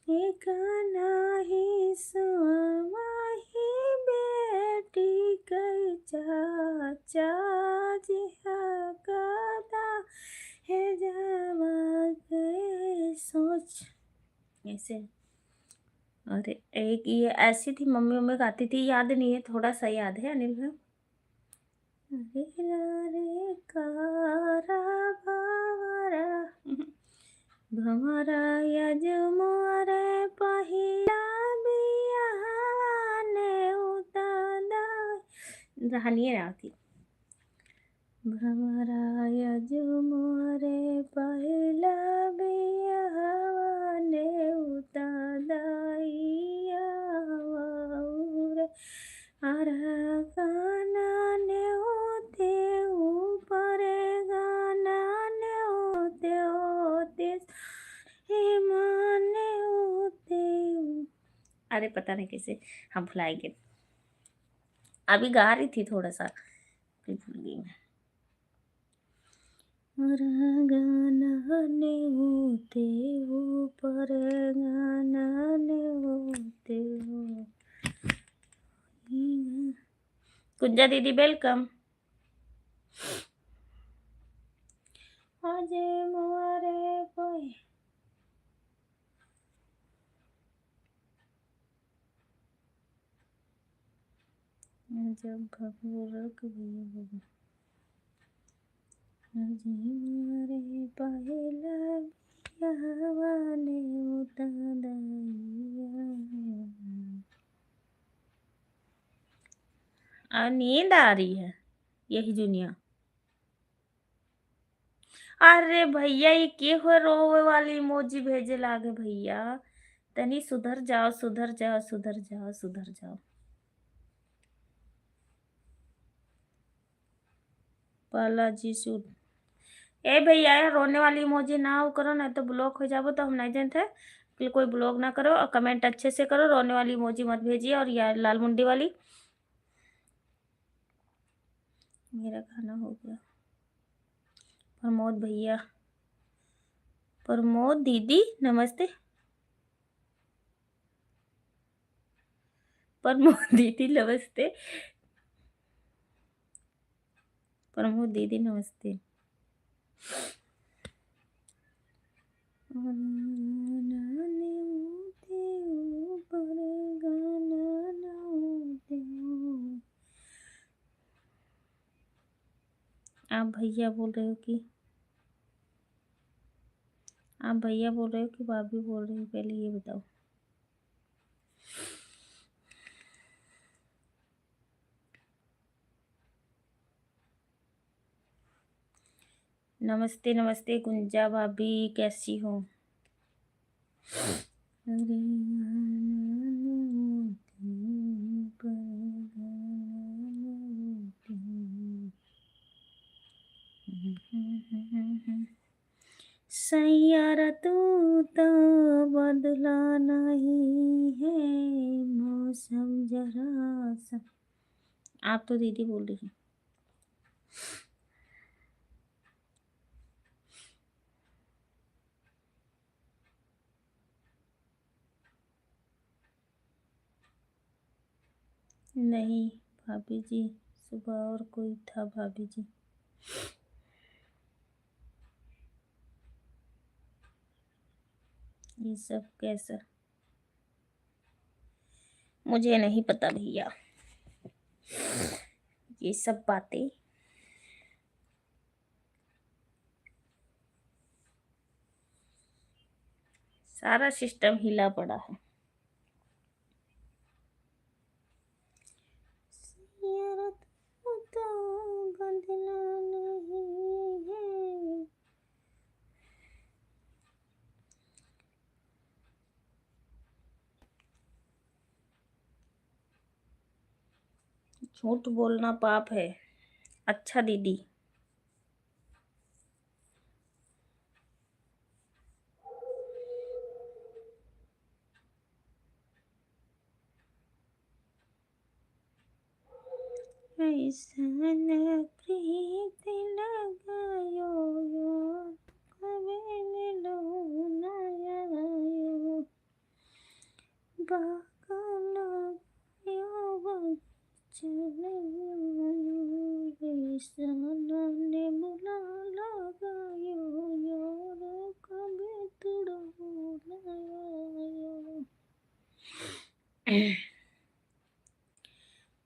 एक नाही सुआवा ही बेटी कई चाचा। जिहा का दहेजवा के सोच। ऐसे। और एक ये ऐसी थी, मम्मी, मम्मी गाती थी, याद नहीं है, थोड़ा सा याद है, अनिल भाई। अरे रा रे का रा भंवरा, भंवरा आज मोरे पहिला बियाहवा नेउता दाई। रहनिए ना होती। भंवरा आज मोरे पहिला बियाहवा नेउता दाई आवा रे। अरे गाना नेउते ऊपर गाना नेउते होते हे माने होते। अरे पता नहीं कैसे हम भुलाएंगे। अभी गा रही थी थोड़ा सा, फिर भूल गई मैं। अरे गाना नेउते ऊपर गाना नेउते हो। कुंजा दीदी welcome। आज मोरे पहि-, जब भगोरक भैया बोले, आज मोरे पहिला बियाहवा नेउता दाई आवा। आ, नींद आ रही है यही दुनिया। अरे भैया, ये के हो रोवे वाली emoji भेजे लागे भैया? तनी सुधर जाओ, सुधर जाओ, सुधर जाओ, सुधर जाओ। बालाजी सूट। ए भैया, ये रोने वाली emoji ना हो करो, नहीं तो block हो जाबो, तो हम नहीं जानते। कोई block ना करो और comment अच्छे से करो, रोने वाली emoji मत भेजिए। और या लाल मुंडी वाली, मेरा खाना हो गया। प्रमोद भैया, प्रमोद दीदी नमस्ते। प्रमोद दीदी नमस्ते। प्रमोद दीदी नमस्ते। आप भैया बोल रहे हो कि, आप भैया बोल रहे हो कि भाभी बोल रही हो, पहले ये बताओ। नमस्ते, नमस्ते गुंजा भाभी, कैसी हो? अरे यार, सैयारा तू तो बदला नहीं है मौसम जरा सा। आप तो दीदी बोल रही हैं। नहीं भाभी जी, सुबह और कोई था भाभी जी। ये सब कैसा? मुझे नहीं पता भैया, ये सब बातें। सारा सिस्टम हिला पड़ा है। सीरत तो बदला नहीं है। झूठ बोलना पाप है। अच्छा दीदी। ऐसन प्रीत लगायो यार, कबे मिलो ना आयो। बागल लगायो, बगीचा लगायो, ऐसन नेबुला लगायो यार, कबे तुड़ो ना आयो।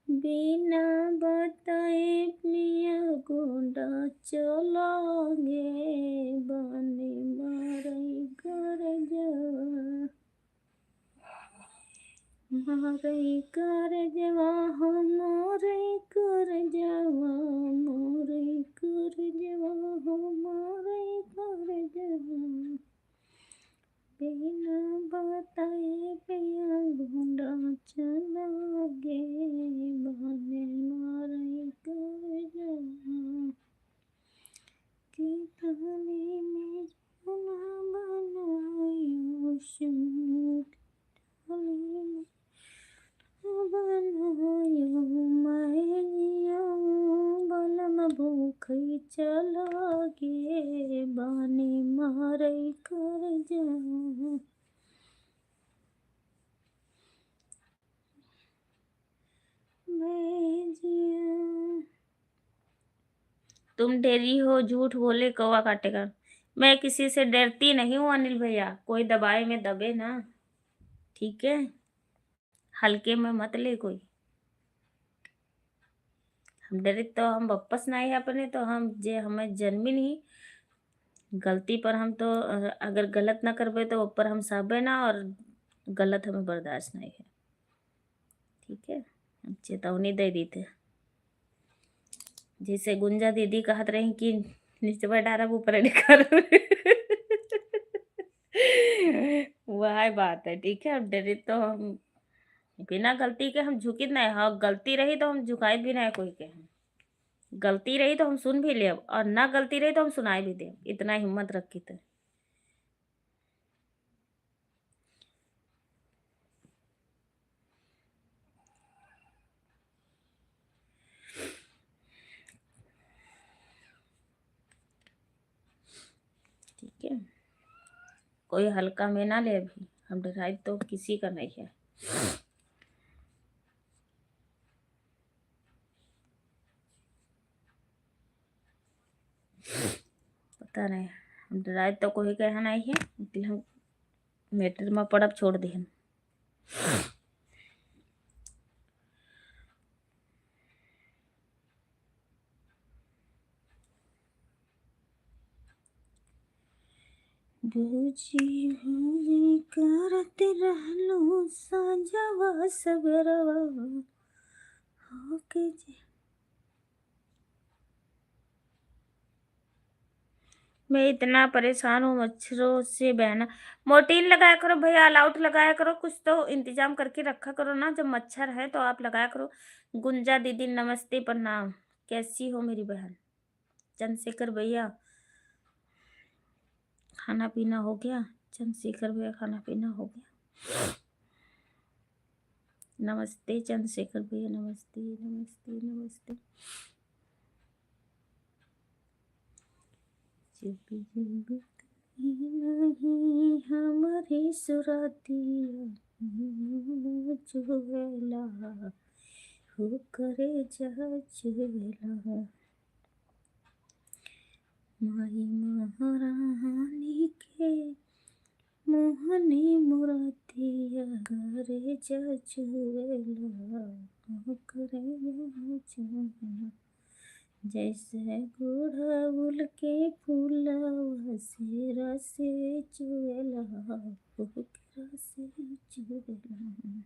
बिना बताए पिया गोंडा चला गे, बाने मारई करजवा। मारई करजवा हो, मारई करजवा, मारई करजवा हो, मारई करजवा। बिना बताए पिया गोंडा चला गे, बाने मारई करजवा। के थाली में सोना बनायो, सोना के थाली में बनायो, मैं जिया बलम भूखई चला गे, बाने मारई करजवा। मैं जिया। तुम डेरी हो, झूठ बोले कौवा काटेगा। मैं किसी से डरती नहीं हूँ अनिल भैया, कोई दबाए में दबे ना, ठीक है? हल्के में मत ले कोई। हम डरे तो हम वापस ना आए अपने, तो हम जे हमें जन्मी नहीं गलती पर, हम तो, अ, अगर गलत ना करबे तो ऊपर हम सहबे ना, और गलत हमें बर्दाश्त नहीं है, ठीक है? हम चेतावनी दे दी थे, जैसे गुंजा दीदी कहत रही कि निचवा डारब ऊपर निकाल। वह बात है, ठीक है? अब डरे तो हम बिना गलती के हम झुकित नहीं, हाँ, गलती रही तो हम झुकाई भी नहीं कोई के हम। गलती रही तो हम सुन भी लेब, और ना गलती रही तो हम सुनाई भी देब, इतना हिम्मत रखी थे। ठीक है, कोई हल्का में ना ले, अभी हम डराई तो किसी का नहीं है। पता नहीं, हम डराए तो कोई कहा नहीं है, लेकिन हम मैटर में पड़ब छोड़ दिहन। बूझी बूझी करत रहलू साजवा सगरवा होके जे। मैं इतना परेशान हूँ मच्छरों से बहना। मोर्टीन लगाया करो भैया, ऑल आउट लगाया करो, कुछ तो इंतजाम करके रखा करो ना। जब मच्छर है तो आप लगाया करो। गुंजा दीदी नमस्ते, प्रणाम, कैसी हो मेरी बहन? चंद्रशेखर भैया, खाना पीना हो गया? चंद्रशेखर भैया, खाना पीना हो गया? नमस्ते चंद्रशेखर भैया, नमस्ते, नमस्ते, नमस्ते। जब जब कहीं नहीं हमारी सुरातिया, चुवेला, हो करे जा चुवेला। माई महारानी के मोहनी मुरातिया, करे जा चुवेला, करे जा चुवेला। जैसे गुड़ाउल के फूलवा से रस चुवेला, ओकरा से चुवेला।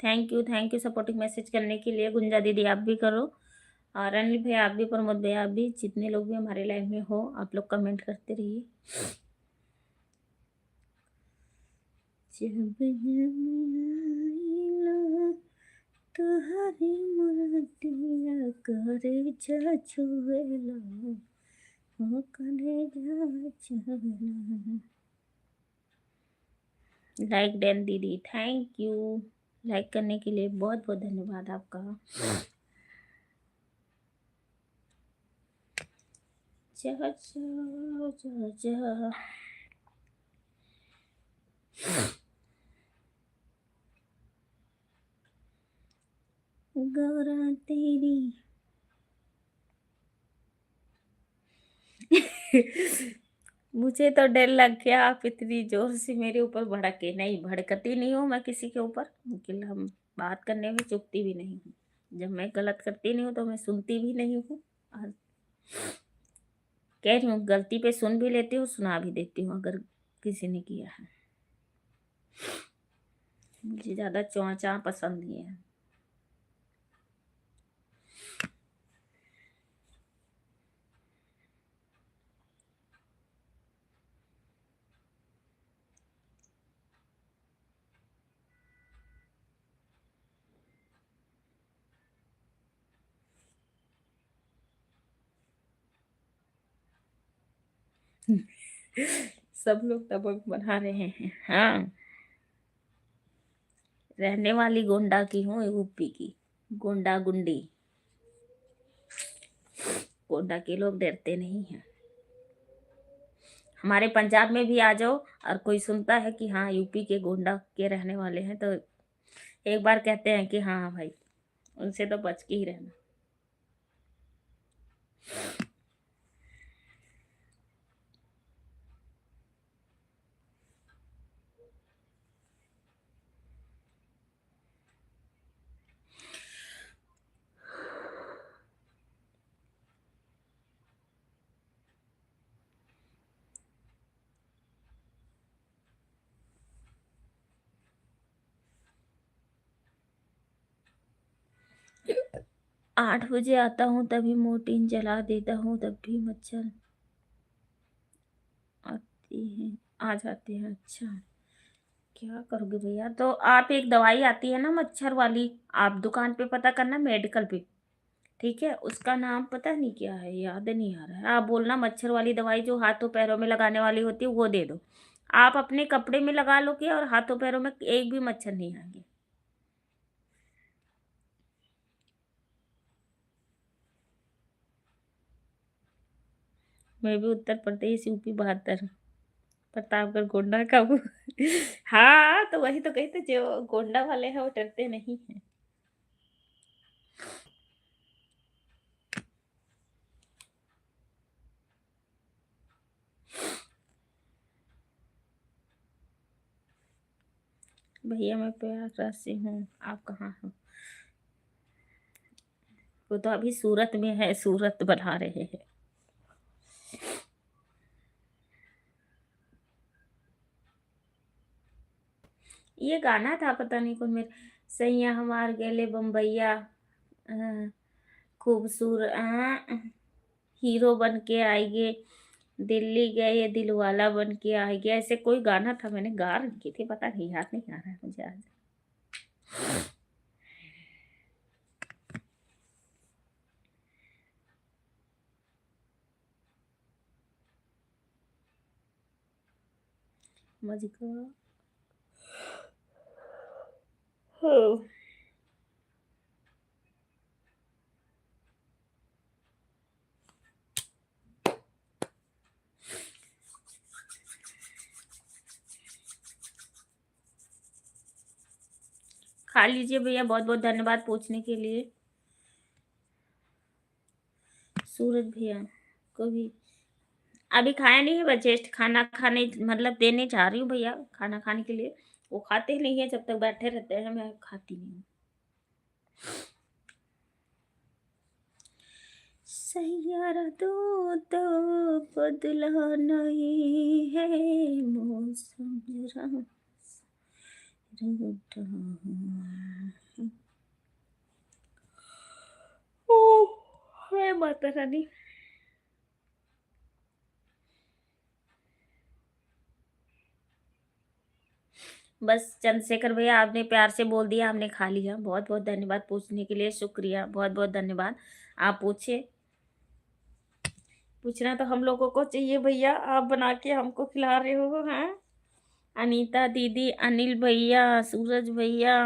Thank you, thank you supporting message करने के लिए। गुंजा दीदी, आप भी करो, और अनिल भैया, आप भी, प्रमोद भैया, आप भी, जितने लोग भी हमारे live में हो, आप लोग comment करते रहिए। जब जब आइला तोहरी मुरतिया, करे जा चुवेला, ओ करे जा चुवेला। Like done दीदी, thank you। Like करने के लिए बहुत बहुत धन्यवाद आपका। जा, जा, जा, जा। गौरा तेरी। मुझे तो डर लग गया, आप इतनी जोर से मेरे ऊपर भड़के। नहीं, भड़कती नहीं हूँ मैं किसी के ऊपर, लेकिन हम बात करने में चुकती भी नहीं हूँ। जब मैं गलत करती नहीं हूँ तो मैं सुनती भी नहीं हूँ, और कह रही हूँ, गलती पे सुन भी लेती हूँ, सुना भी देती हूँ अगर किसी ने किया है। मुझे ज़्यादा चौंचा पसंद नहीं है। सब लोग दबंग बना रहे हैं। हाँ, रहने वाली गोंडा की हूँ, यूपी की। गोंडा गुंडी। गोंडा के लोग डरते नहीं हैं। हमारे पंजाब में भी आ जाओ और कोई सुनता है कि हाँ, यूपी के गोंडा के रहने वाले हैं, तो एक बार कहते हैं कि हाँ भाई, उनसे तो बच के ही रहना। आठ बजे आता हूँ, तभी मोर्टिन जला देता हूँ, तब भी मच्छर आते हैं, आ जाते हैं। अच्छा, क्या करोगे भैया? तो आप एक दवाई आती है ना मच्छर वाली, आप दुकान पे पता करना, मेडिकल पे, ठीक है? उसका नाम पता नहीं क्या है, याद नहीं आ रहा है। आप बोलना, मच्छर वाली दवाई जो हाथों पैरों में लगाने वाली होती है, वो दे दो। आप अपने कपड़े में लगा लोगे और हाथों पैरों में एक भी मच्छर नहीं आएंगे। मैं भी उत्तर प्रदेश, यूपी बहत्तर, प्रतापगढ़, गोंडा का वो। हाँ, तो वही तो कही थी, जो गोंडा वाले हैं, वो डरते नहीं हैं। भैया, मैं प्रयागराज से हूँ, आप कहाँ हो? वो तो अभी सूरत में है, सूरत बना रहे हैं। ये गाना था, पता नहीं कौन मेरे, सैया हमार गैले बम्बैया, अ, खूबसूर-, अ, हीरो बन के आएंगे, दिल्ली गए दिलवाला बन के आएंगे, ऐसे कोई गाना था, मैंने गा रखी थी, पता नहीं, याद नहीं आ रहा है मुझे आज। मजका। हो। खा लीजिए भैया, बहुत बहुत धन्यवाद पूछने के लिए। सूरज भैया को भी अभी खाया नहीं है, बस just खाना खाने, मतलब देने जा रही हूँ भैया खाना खाने के लिए। वो खाते नहीं है, जब तक बैठे रहते हैं मैं खाती नहीं हूँ। सैयारा दो तो बदला नहीं है मौसम जरा सा रहता है। ओ, हे माता रानी। बस चंद्रशेखर भैया, आपने प्यार से बोल दिया, हमने खा लिया। बहुत बहुत धन्यवाद पूछने के लिए, शुक्रिया, बहुत बहुत धन्यवाद। आप पूछे, पूछना तो हम लोगों को चाहिए भैया, आप बना के हमको खिला रहे हो, हैं? अनीता दीदी, अनिल भैया, सूरज भैया,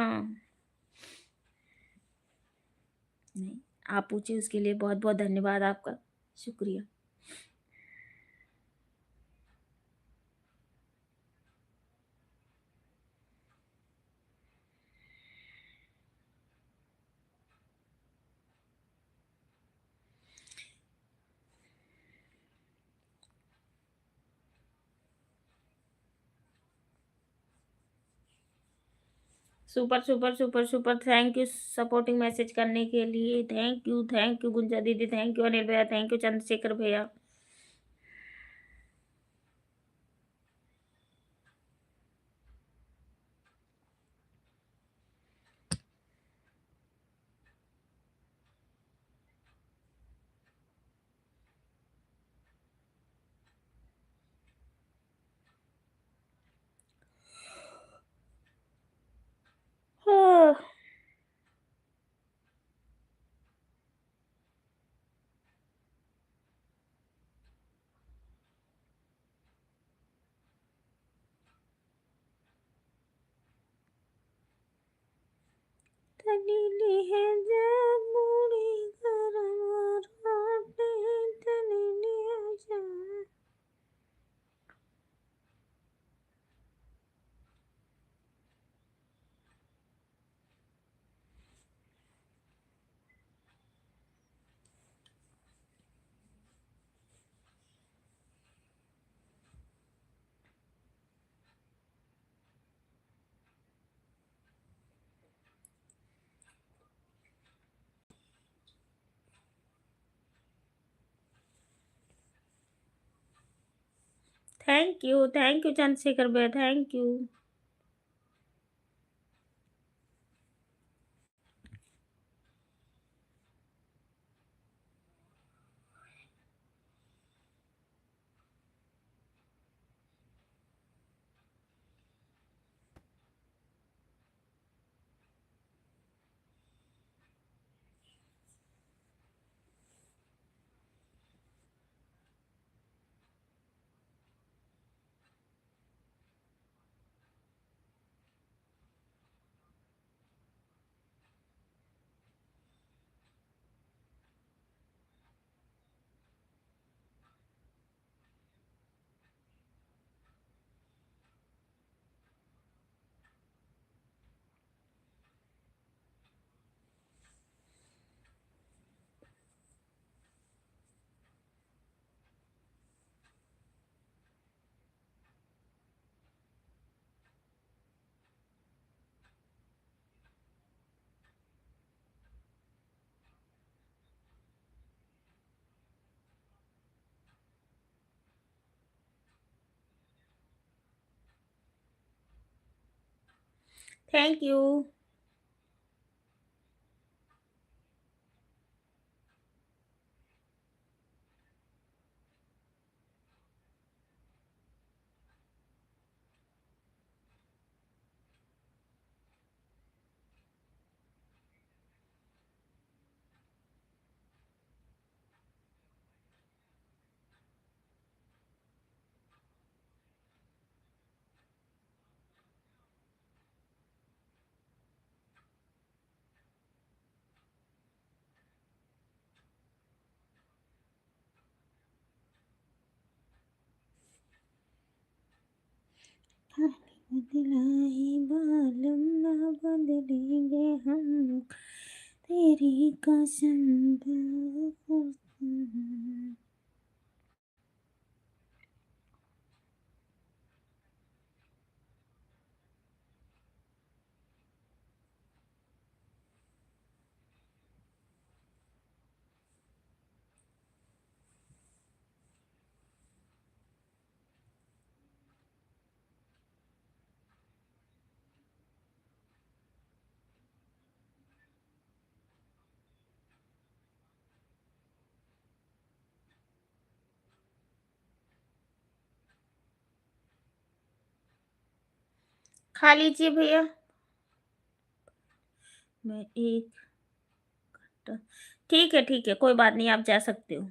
नहीं, आप पूछे उसके लिए बहुत बहुत धन्यवाद आपका, शुक्रिया। Super super super super, thank you supporting message करने के लिए, thank you, thank you गुंजा दीदी, thank you अनिल भैया, thank you चंद्रशेखर भैया। तनी लिहे जा मुड़ी गरम रोटी, तनी लिहे जा। Thank you, thank you Chandrashekhar भैया, thank you। Thank you। हाल बदला है बालम, ना बदलेंगे हम, तेरी कसम। खा लीजिए भैया। मैं एक घंटा, ठीक है, ठीक है, कोई बात नहीं, आप जा सकते हो।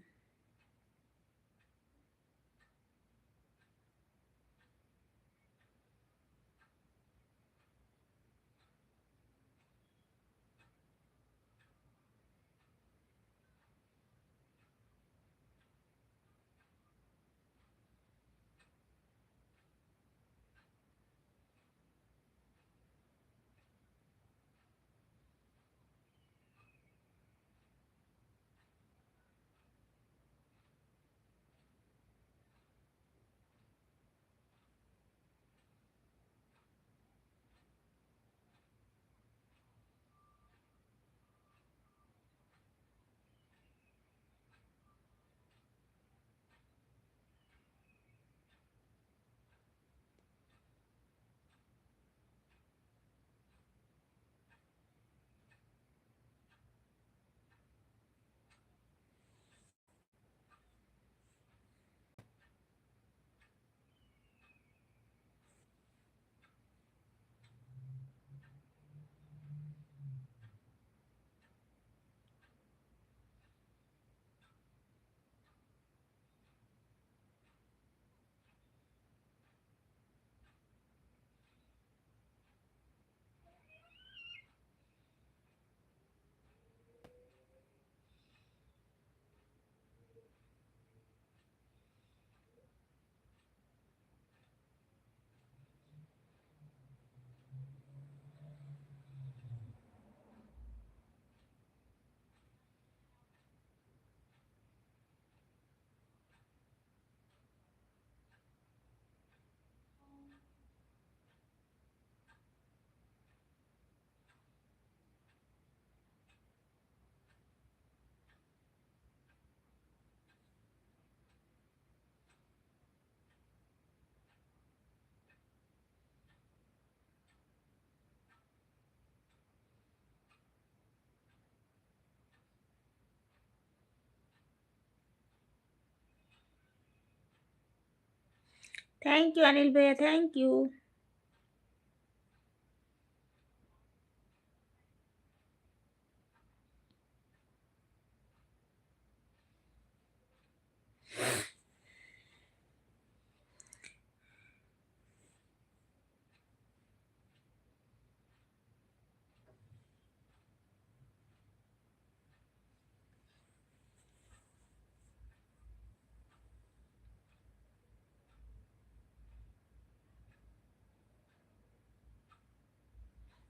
Thank you अनिल भैया, thank you।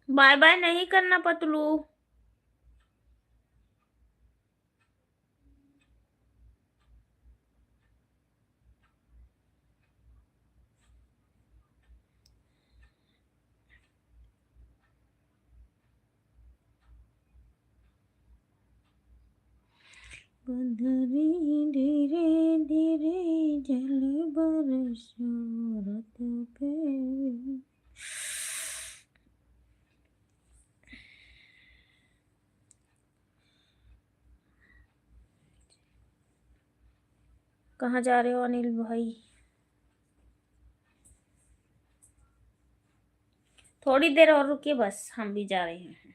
बाय बाय नहीं करना पतलू। बदरी धीरे धीरे जल बरसात पे। कहाँ जा रहे हो अनिल भाई? थोड़ी देर और रुकिए, बस हम भी जा रहे हैं।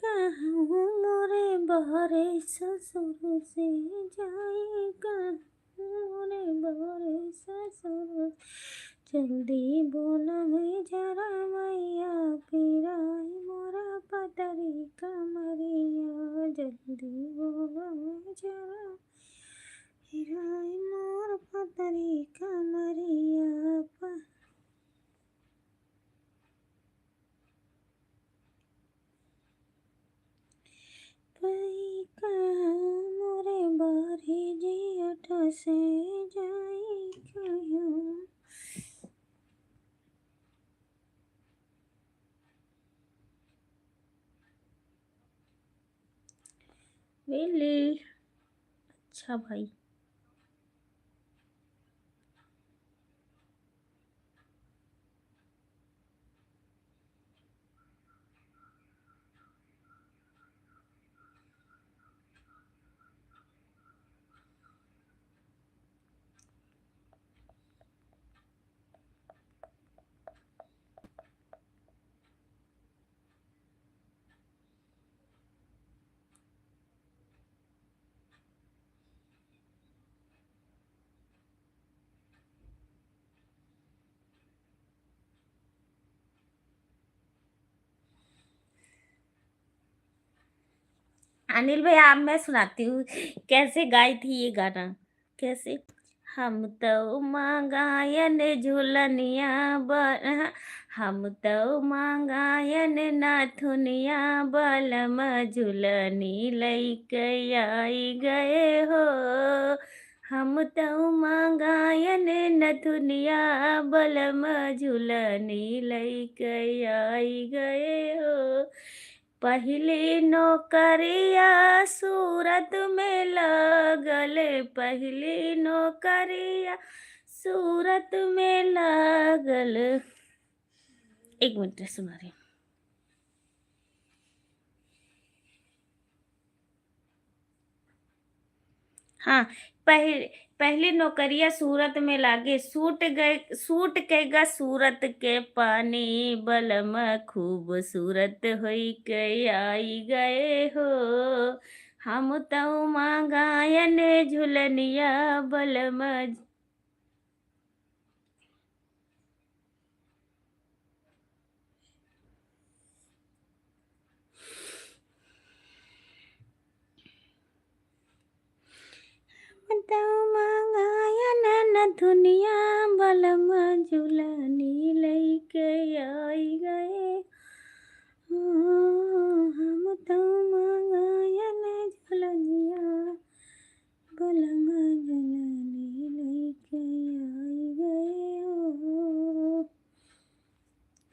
कहूँ मोरे बहरे ससुर से जाए, कहूँ मोरे बहरे ससुर से जल्दी बोला है जरा मैया, पिराई मोरा पतरी कमरिया। जल्दी बोला है जरा, पिराई मोर पतरी कमरिया। प- पई कहाँ मोरे बारी जियट से जाई कहाँ। वेली। अच्छा भाई। अनिल भैया, आप, मैं सुनाती हूँ कैसे गाई थी ये गाना। कैसे? हम तउ मांगायन झुलनिया ब-, हम तउ मांगायन नथुनिया, बलम झुलनी लइके आई गए हो। हम तउ मांगायन नथुनिया, बलम झुलनी लइके आई गए हो। पहली नौकरिया सूरत में लागल, पहली नौकरिया सूरत में लागल। एक मिनट, सुना रही। हाँ, पह-, पहली नौकरिया सूरत में लागे, सूट गए, सूट के गा सूरत के पानी, बलम खूबसूरत होई के आई गए हो। हम तउ मांगायन झुलनिया, बलम हम तउ मांगायन नथुनिया, बलम झुलनी लइके आई गए। हम तउ मांगायन झुलनिया, बलम झुलनी लइके आई गए हो।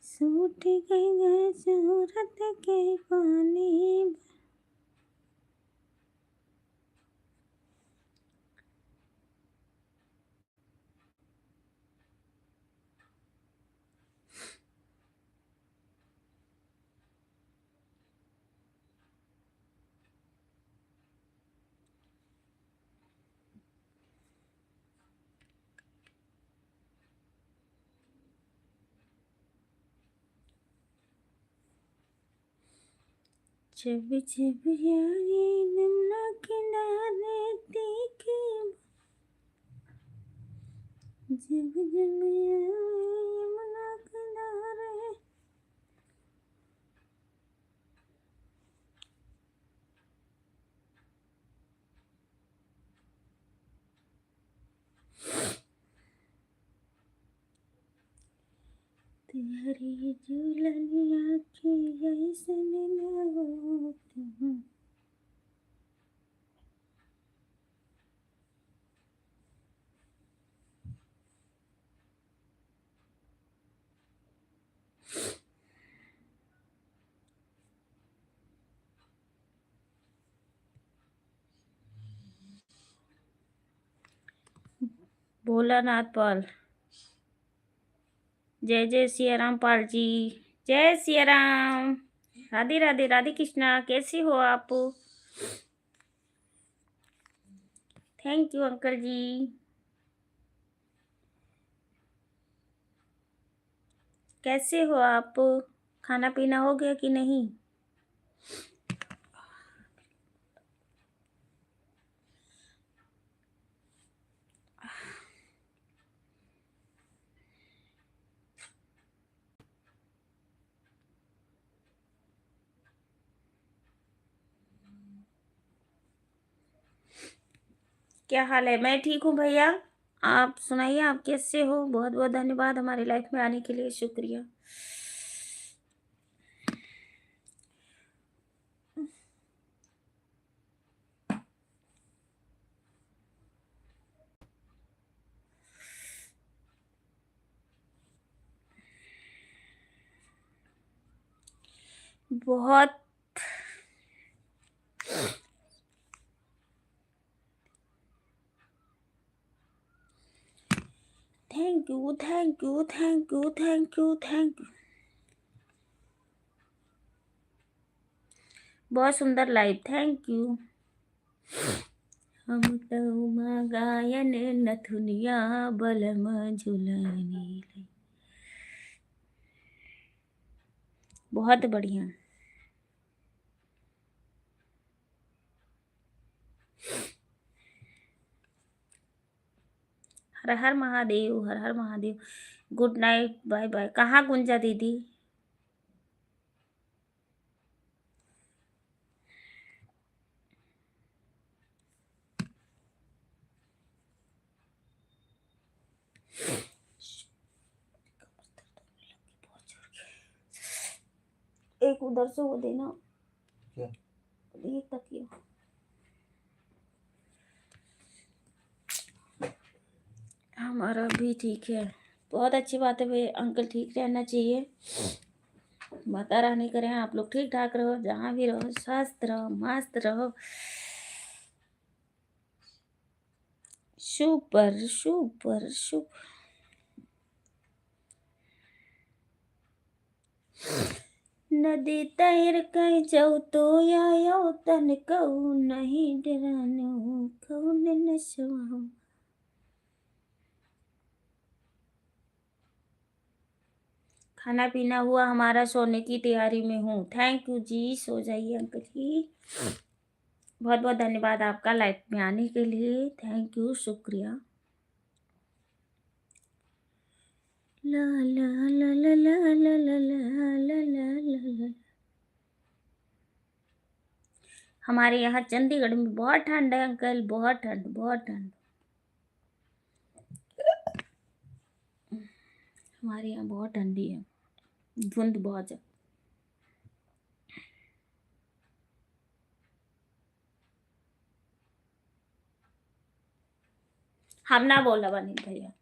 सूट गए सूरत के पानी। जब जब आई जमुना किनारे देखी, जब जब आई यमुना किनारे। तेरी जुलनिया के ऐसन ना होत हूँ। भोलानाथ पाल, जय जय सिया राम पाल जी, जय सिया राम। राधे राधे, राधे कृष्णा, कैसे हो आप? Thank you अंकल जी। कैसे हो आप? खाना पीना हो गया कि नहीं? क्या हाल है? मैं ठीक हूँ भैया, आप सुनाइए, आप कैसे हो? बहुत बहुत धन्यवाद हमारे लाइफ में आने के लिए, शुक्रिया। बहुत thank you, thank you, thank you, thank you, thank you। बहुत सुंदर लाइव, thank you। हम तो गायन नथुनिया बलम झुलनी ले। बहुत बढ़िया। हर हर महादेव, हर हर Mahadev. Good night, bye bye. कहाँ गुंजा दीदी? एक उधर से वो देना। क्या? ये तकिया। हमारा भी ठीक है। बहुत अच्छी बात है भाई, अंकल ठीक रहना चाहिए। माता रानी करें आप लोग ठीक ठाक रहो, जहाँ भी रहो, स्वस्थ रहो, मस्त रहो। Super, super, super। नदी तैर कहीं जाऊ तो आयो तन कहू नहीं डरानो कौन नशवा। खाना पीना हुआ हमारा, सोने की तैयारी में हूँ। Thank you जी, सो जाइए अंकल जी। बहुत बहुत धन्यवाद आपका लाइव में आने के लिए, thank you, शुक्रिया। ला, ला, ला। हमारे यहाँ चंडीगढ़ में बहुत ठंड है अंकल, बहुत ठंड, बहुत ठंड। हमारे यहाँ बहुत ठंडी है, धुंध बहुत है। हम ना बोलब अनिल भैया,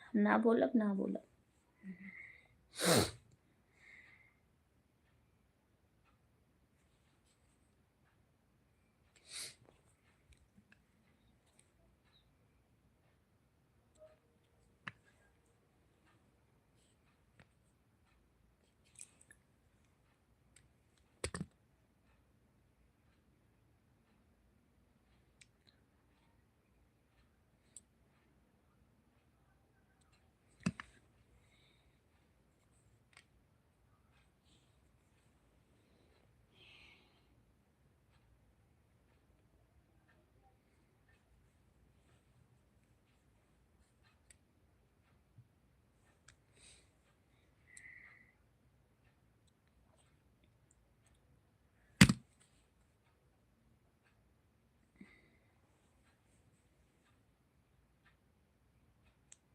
हम ना बोलब, ना बोलब।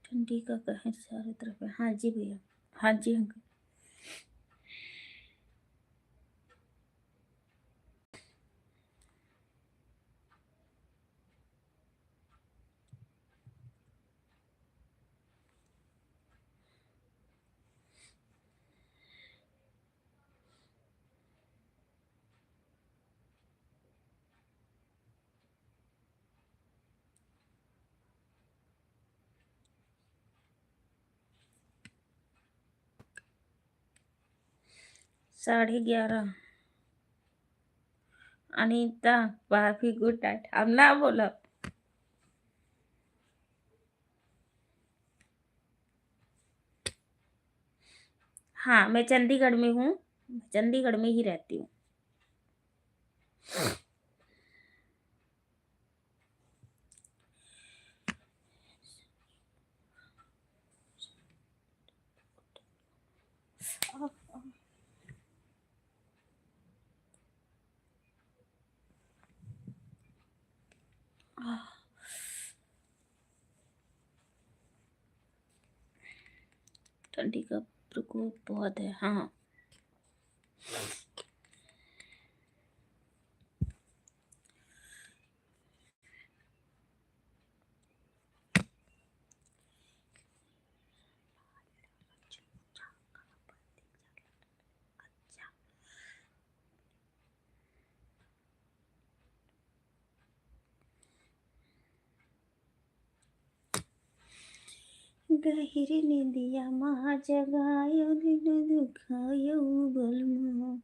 ठंडी का कहर चारों तरफ है। हाँ जी भैया, हाँ जी अंकल। साढ़े ग्यारह। अनीता भाभी गुड नाइट। हम ना बोलब। हाँ, मैं चंडीगढ़ में हूँ, मैं चंडीगढ़ में ही रहती हूँ। ठंडी का प्रकोप बहुत है, हाँ। गहिरी नींदिया मा जगायो, दिल दुखायो बलमा।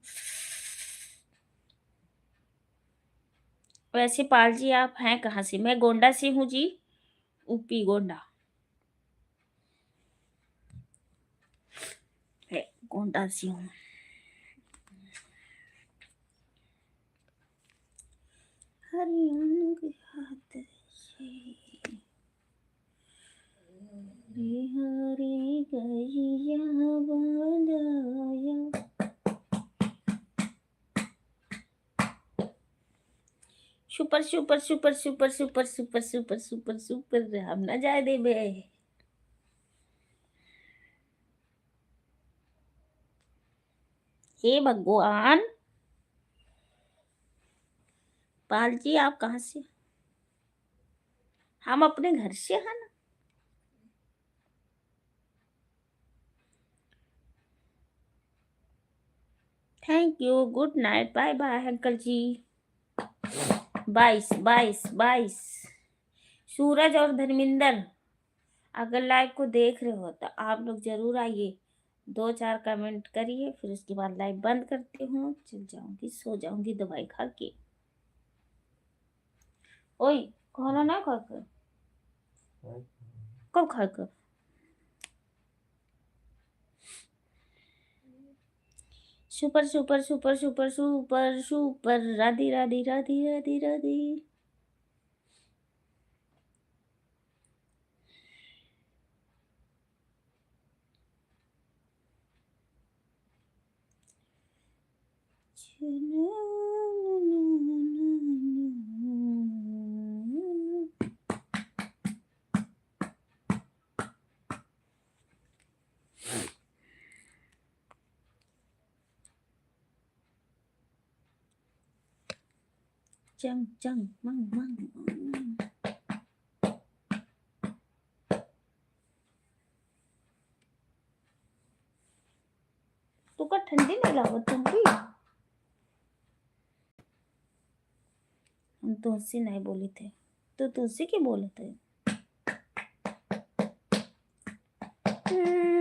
वैसे पाल जी, आप हैं कहाँ से? मैं गोंडा से हूँ जी, यूपी गोंडा। है, गोंडा से हूँ। हरियाणा के हाथ से। हरे हरे गैया बांधाया। सुपर, सुपर, सुपर, सुपर, हम ना जाए देबे। हे भगवान। पाल जी, आप कहाँ से? हम अपने घर से हैं ना। Thank you, good night, bye bye uncle ji. बाईस, बाईस, बाईस। सूरज और धर्मेंद्र, अगर लाइव को देख रहे हो तो आप लोग जरूर आइए, दो चार कमेंट करिए, फिर उसके बाद लाइव बंद करती हूँ, चल जाऊंगी, सो जाऊंगी दवाई खा के। ओए, खाना ना खा के? कब खा के? Super, super, super, super, super, super, Radhe, Radhe, Radhe, Radhe, Radhe. चंग, चंग, मंग, मंग, मंग। तोका ठंडी नहीं लागत, ठंडी? हम तुलसी नहीं बोली थे, तो तुलसी के बोले थे। हम्म।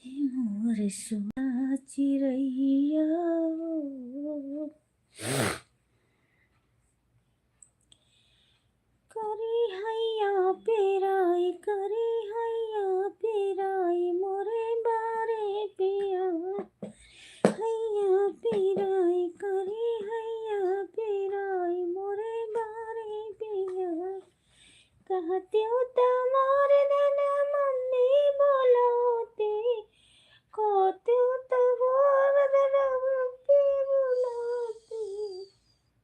हे मोर सुना चिरैया, करी हैया पेराई, करी हैया पेराई, मोरे बारे पिया। हैया पेराई, करी हैया पेराई, मोरे बारे पिया। कहतिउ त मोर नैना मम्मी बोलौती, कहतिउ त मोर नैना मम्मी बोलौती।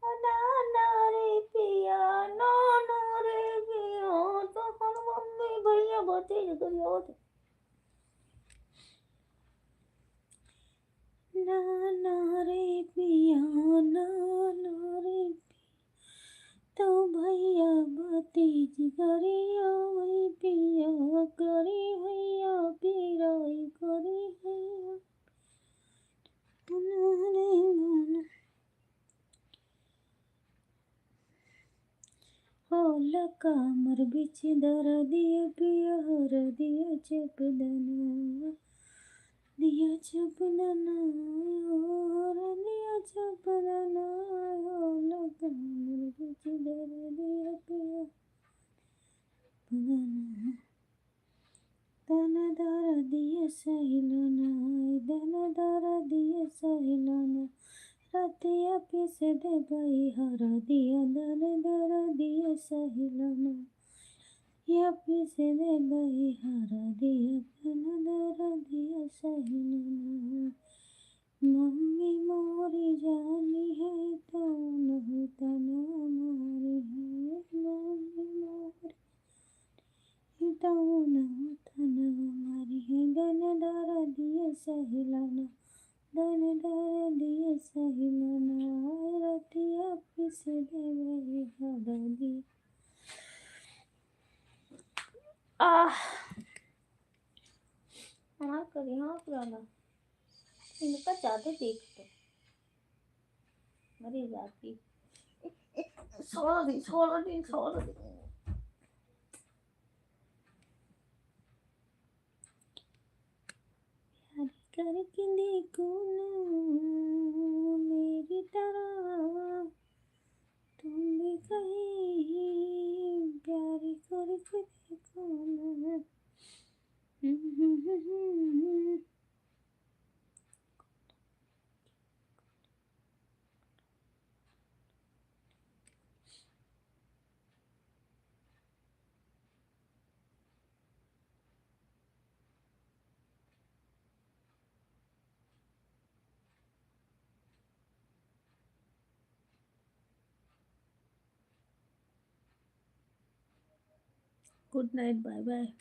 ना, ना रे पिया, ना, ना रे पिया, तोहर मम्मी भैया भतीज करियो। ना, ना रे पिया, ना, ना रे पिया, तो भैया भतीज करियो वही पिया, करी हैया पिराई, करी हैया। ना रे ना, ना। होला कामर बिच दरदिया पिया, हरदिया चपदना, दिया चपदना, हरदिया चपदना। होला कामर बिच दरदिया पिया, चपदना। दन दरदिया सहिलना, दन दरदिया सहिलना, रतिया पीस देबई हरदिया, दन दरदिया सहिलना। या पीस देबे हरदिया, गन दरदिया सहिलना। मम्मी मोरी जानी है तो नहीं तना मारी है, मम्मी मोरी तो नहीं तना मारी है, गन दरदिया सहिलना, गन दरदिया सहिलना, रतिया पीस देबे हरदिया। आह, हमार करिया पुराना, इनका ज्यादा देख तो मरी जाती। छोड़ दी, छोड़ दी, छोड़ दी। प्यार करके देखो ना मेरी तरह, तुम भी कहीं प्यार करके देखो ना। Good night, bye bye.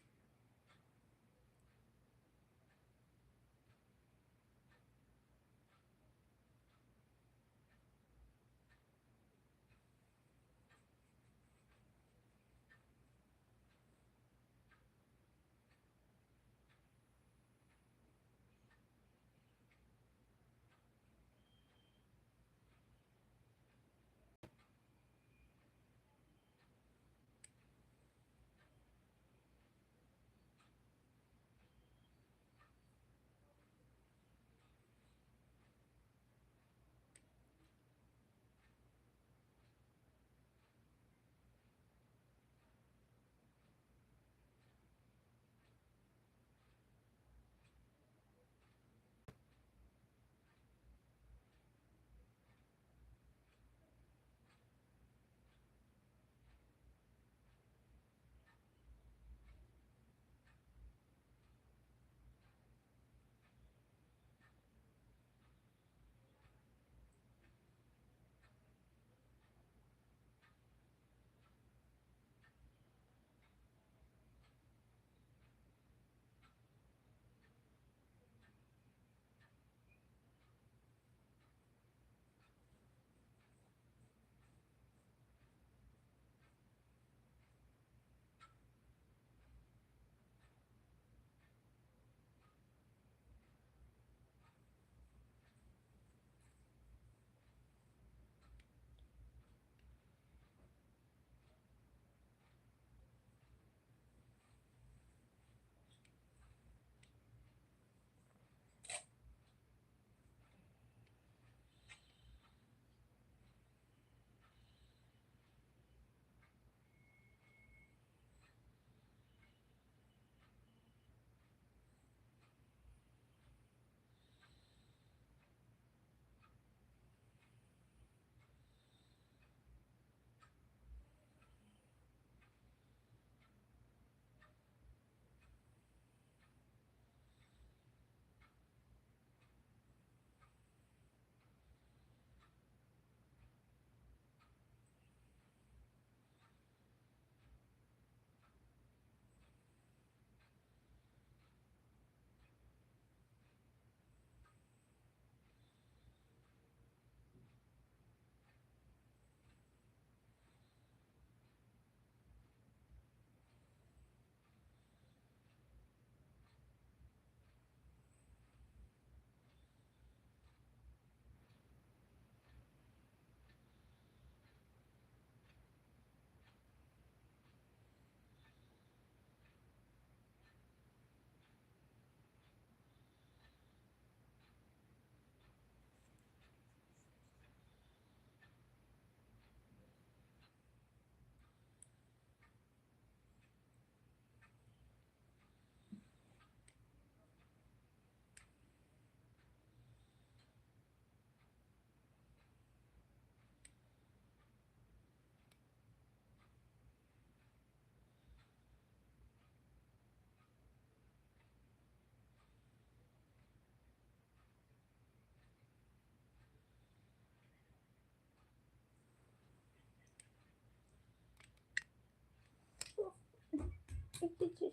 एक चीज।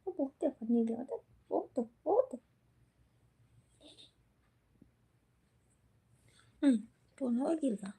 वो बहुत है, फनी दिया था। वो तो, वो तो। हम्म, फोन हो गिर गया।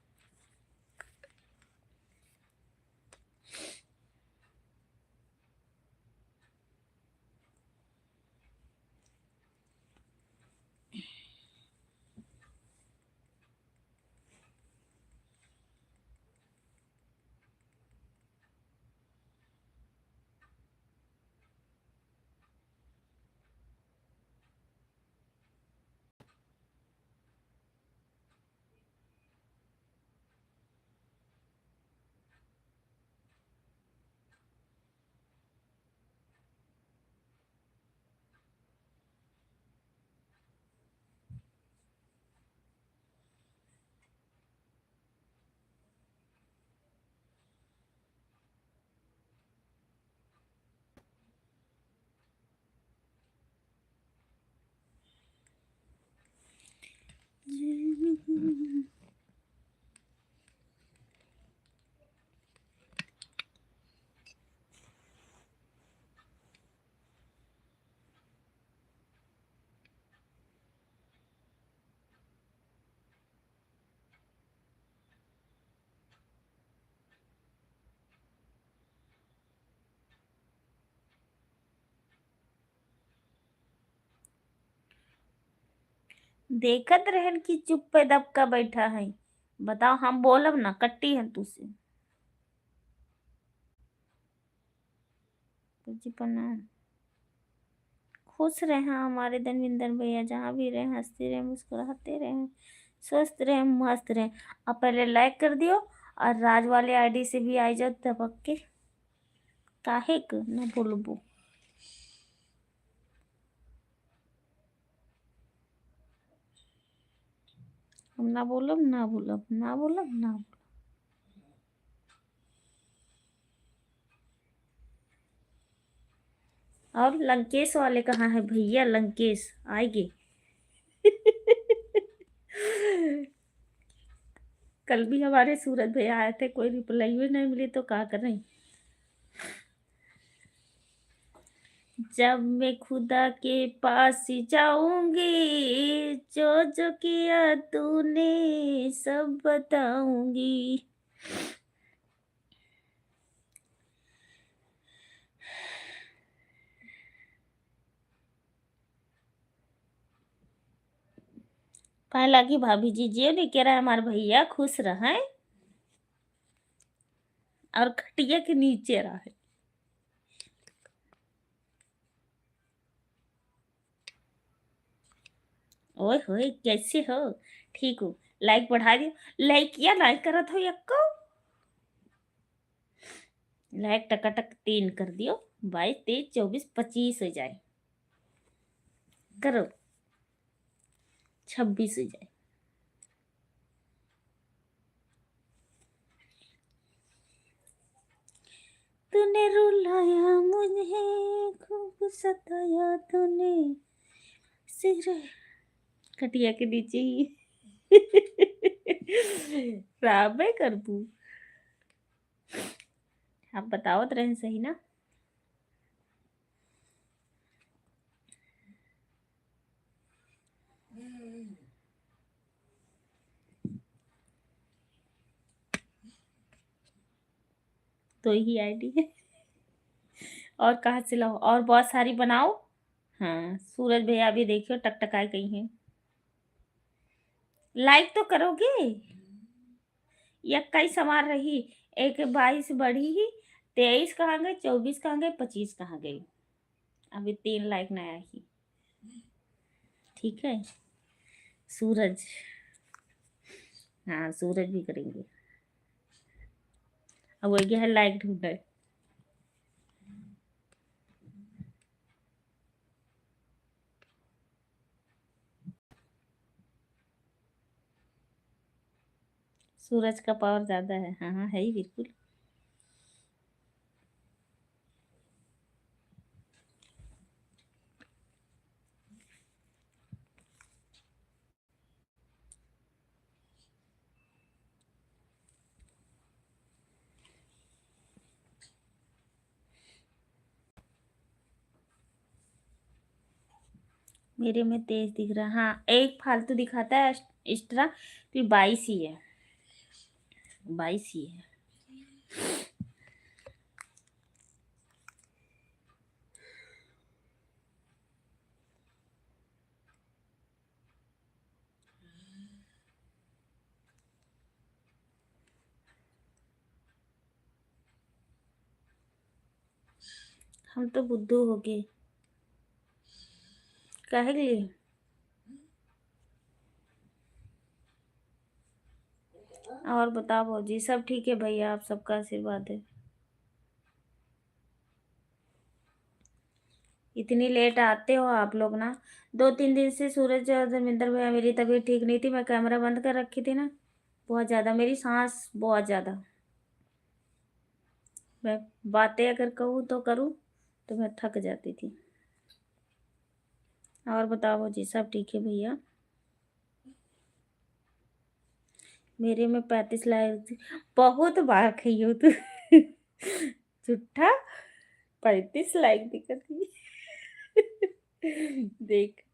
देखत रहन कि चुप्पे दबका बैठा है। बताओ, हम बोलब ना, कट्टी हन तुसे। जी प्रणाम। खुश रहे हमारे धर्मेंद्र भैया, जहाँ भी रहे हँसते रहे, मुस्कुराते रहे, स्वस्थ रहे, मस्त रहे। अब पहले like कर दियो और राज वाले आईडी से भी आ जाओ दबक के। काहे क ना बोलबो? हम ना बोलब, ना बोलब, ना बोलब, ना बोलब। और लंकेश वाले कहाँ है भैया? लंकेश आएंगे। कल भी हमारे सूरज भैया आए थे, कोई रिप्लाई भी नहीं मिली, तो क्या करें? जब मैं खुदा के पास जाऊंगी, जो जो किया तूने सब बताऊंगी। पाए लागी भाभी जी, जियो नहीं कह रहा है हमार भैया, खुश रहें। और खटिया के नीचे रहे। ओए होए, कैसे हो? ठीक हो? Like बढ़ा दियो। Like या like करत हो यक्को? Like टकाटक तीन कर दियो। बाईस, तेईस, चौबीस, पच्चीस हो जाए। करो, छब्बीस हो जाए। तूने रुलाया मुझे, खूब सताया तूने, सिर खटिया के नीचे ही। राबे करबू। आप बतावत रहे सही ना। तो ही आईडी है। और कहाँ से लाओ? और बहुत सारी बनाओ। हाँ, सूरज भैया भी देखियो टकटकाए गई हैं। Like तो करोगे? इक्कीस हमार रही, एक बाईस बढ़ी ही, तेईस कहाँ गए, चौबीस कहाँ गए, पच्चीस कहाँ गए? अभी तीन like नया ही। ठीक है, सूरज, हाँ, सूरज भी करेंगे। अब वो गया है like ढूंढे। सूरज का पावर ज्यादा है। हाँ, हाँ, है ही बिल्कुल। मेरे में तेईस दिख रहा है। हाँ, एक फालतू दिखाता है एक्स्ट्रा, फिर बाईस ही है, बाईस ही है। हम तो बुद्धू हो गए। काहे के लिए? और बताओ भौजी, सब ठीक है भैया? आप सबका आशीर्वाद है। इतनी लेट आते हो आप लोग ना। दो तीन दिन से सूरज और धर्मेंद्र भैया, मेरी तबीयत ठीक नहीं थी, मैं कैमरा बंद कर रखी थी ना। बहुत ज़्यादा मेरी सांस, बहुत ज़्यादा, मैं बातें अगर कहूँ तो करूँ तो मैं थक जाती थी। और बताओ जी, सब ठीक है भैया? मेरे में पैंतीस लाइक, बहुत बार खाई हो तू। झूठा, पैंतीस लाइक दिखती। देख।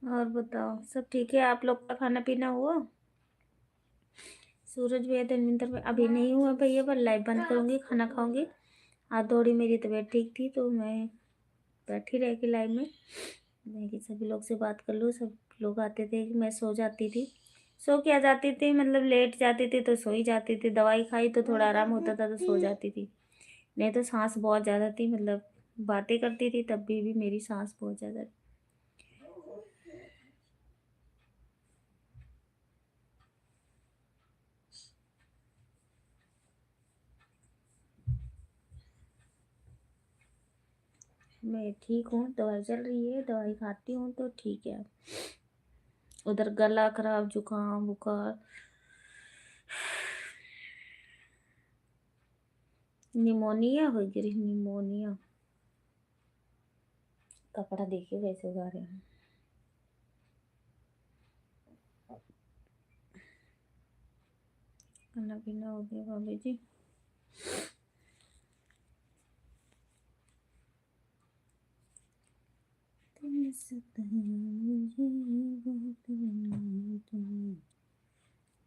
और बताओ, सब ठीक है? आप लोग का खाना पीना हुआ? सूरज भैया, धर्मेंद्र भैया, अभी नहीं हुआ भैया, पर लाइव बंद करूँगी, खाना खाऊंगी। आज थोड़ी मेरी तबीयत ठीक थी तो मैं बैठी रह गई लाइव में। मैं कि सभी लोग से बात कर लूँ। सब लोग आते थे कि मैं सो जाती थी, सो क्या जाती थी, मतलब लेट जाती थी तो सो ही जाती थी। दवाई खाई तो थोड़ा आराम होता था तो सो जाती थी, नहीं तो सांस बहुत ज़्यादा थी, मतलब बातें करती थी तब भी, भी मेरी सांस बहुत ज़्यादा थी। मैं ठीक हूँ, दवाई चल रही है, दवाई खाती हूँ तो ठीक है। उधर गला खराब, जुकाम, बुखार, निमोनिया हो गई, निमोनिया। कपड़ा देखिए कैसे उतारे हैं। खाना पीना हो गया भाभी जी। तुमसे पहले मुझे बहुत बनाया तुमने,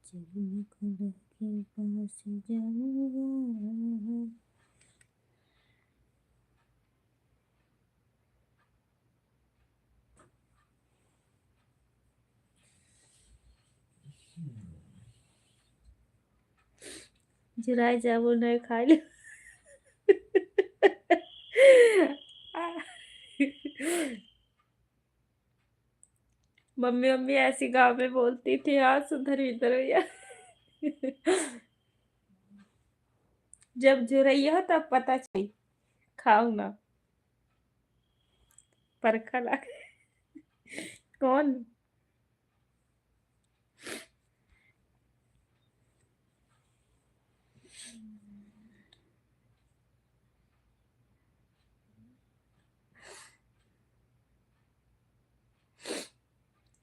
जब मैं खुदा के पास जाऊंगा। जुराई जाबो नहीं खाई लो। मम्मी, मम्मी ऐसी गाँव में बोलती थी, हाँ, सुधर इधर भैया। जब जुरैया हो तब पता चली, खाऊ ना। परखा लागे। कौन?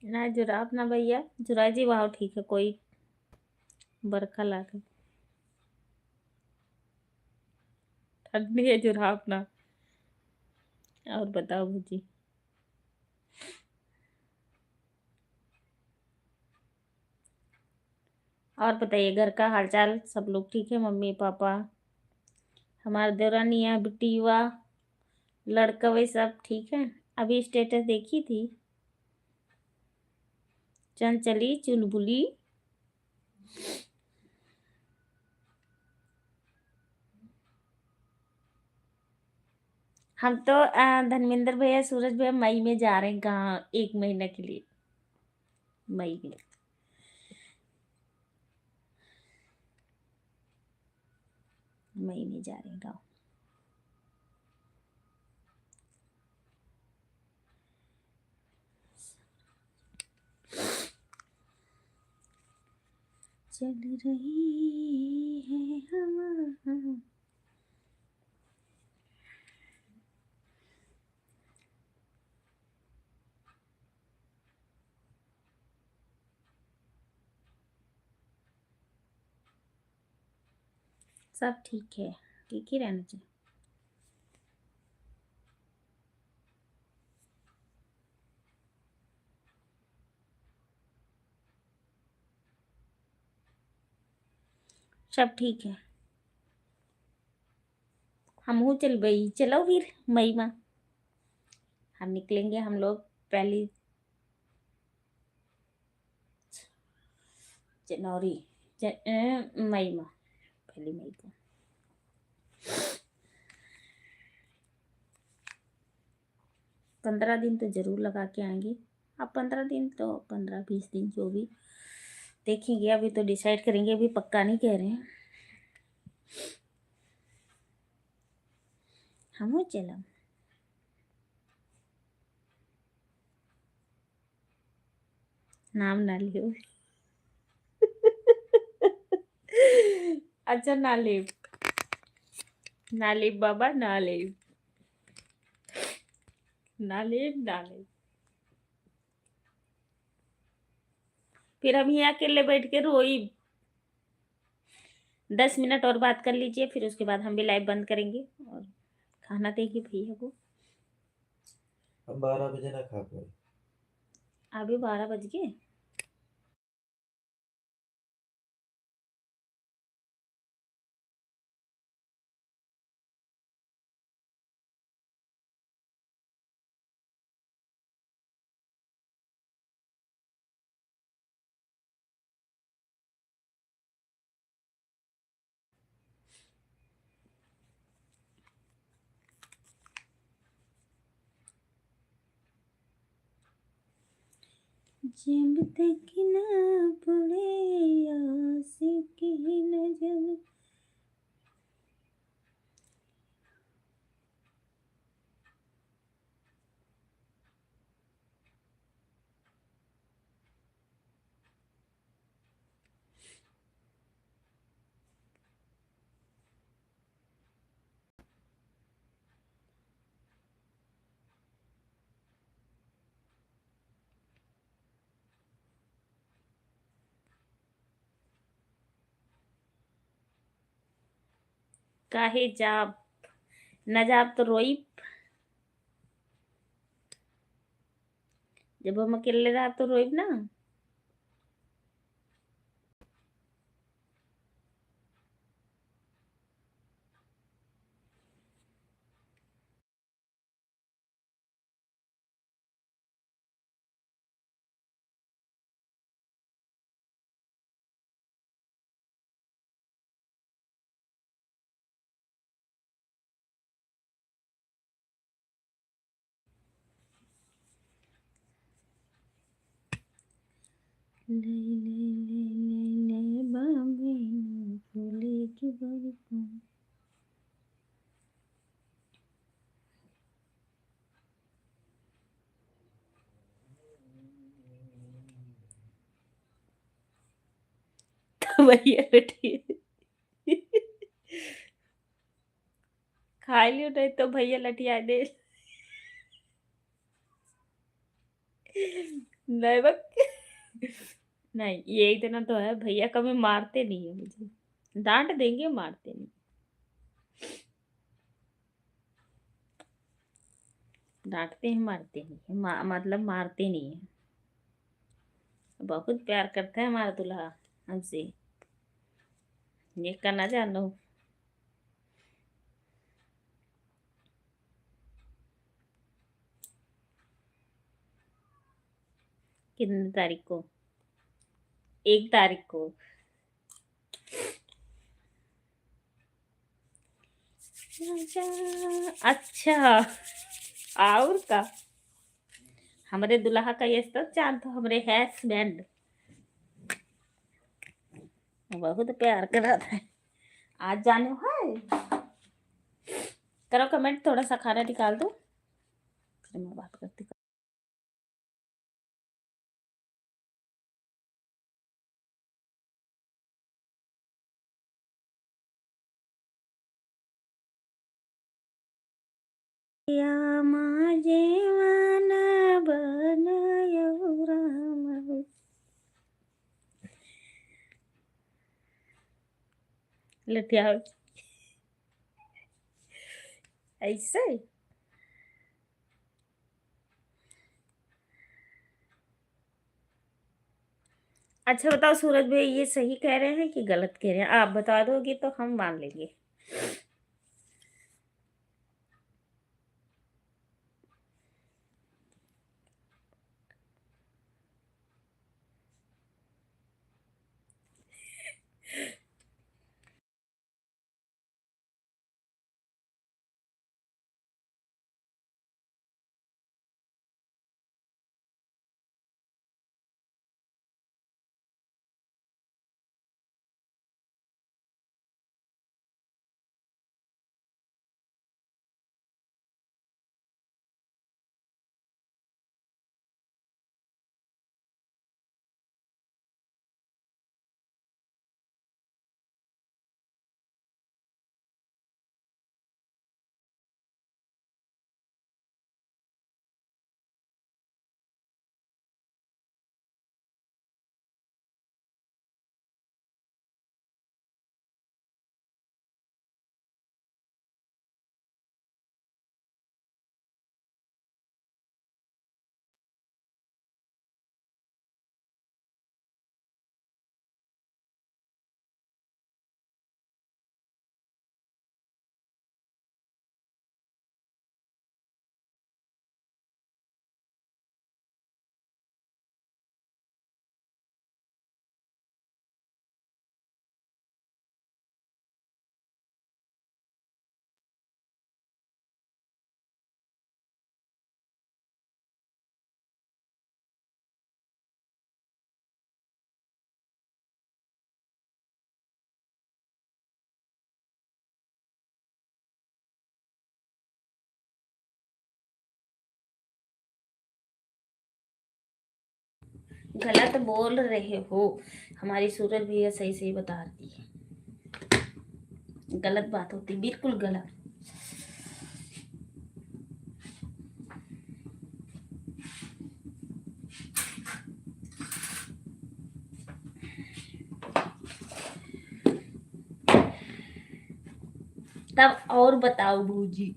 ना जुराब ना भैया, जुराई जी, वाह, ठीक है, कोई बरखा लागे। ठंडी है जुराब ना। और बताओ भौजी। और बताइए, घर का हालचाल, सब लोग ठीक है? मम्मी, पापा, हमार देवरानिया, बिटिया, लड़कवे सब ठीक है? अभी स्टेटस देखी थी, चंचली, चुलबुली। हम तो, अ, धर्मेंद्र भैया, सूरज भैया, मई में जा रहे हैं गाँव एक महीना के लिए। मई में, मई में जा रहे हैं गाँव। चल रही है हवा। सब ठीक है, ठीक ही रहना चाहिए। सब ठीक है, हमहू चलबई। चलो फिर मई मा हम निकलेंगे, हम लोग पहली जनवरी, ज-, ए, मई मा, पहली मई को। पन्द्रह दिन तो जरूर लगा के आएंगे। अब पन्द्रह दिन तो, पन्द्रह बीस दिन जो भी देखेंगे, अभी तो decide करेंगे, अभी पक्का नहीं कह रहे हैं। हमहू चलब। नाम ना लियो। अच्छा, ना लेब, ना लेब बाबा, ना लेब, ना लेब, ना लेब। फिर हम यहाँ अकेले बैठ के रोई। दस मिनट और बात कर लीजिए, फिर उसके बाद हम भी live बंद करेंगे और खाना देंगे भैया को। हम बारह बजे ना खा पाए। अभी बारह बज गए। जब तक ना पड़े आशिक की नजर। काहे जाब? ना जाब तो रोइब। जब हम अकेले रहब तो रोइब ना। ले, ले, ले, ले, ले, बाबे फूले की बरखा। तो भैया लठिया खाई लियो, नहीं तो भैया लठिया दे। नहीं बक-, नहीं, ये इतना तो है, भैया कभी मारते नहीं है मुझे, डांट देंगे, मारते नहीं। डांटते हैं, मारते नहीं हैं, मा-, मतलब मारते नहीं हैं। बहुत प्यार करता है हमारा दूल्हा हमसे, ये का ना जानो। कितने तारीख को? एक तारीख को। अच्छा, और का? हमरे दुल्हा का ये सब चांद तो हमरे husband बहुत प्यार करत है। आज जाने है, करो comment, थोड़ा सा खाना निकाल दो, फिर मैं बात करती। या माँ जेवाना बनायो राम। लठिया हो। ऐसे? अच्छा बताओ सूरज भैया, ये सही कह रहे हैं कि गलत कह रहे हैं? आप बता दोगे तो हम मान लेंगे। गलत बोल रहे हो, हमारी सूरज भैया सही सही बता रही है। गलत बात होती, बिल्कुल गलत। तब और बताओ भौजी,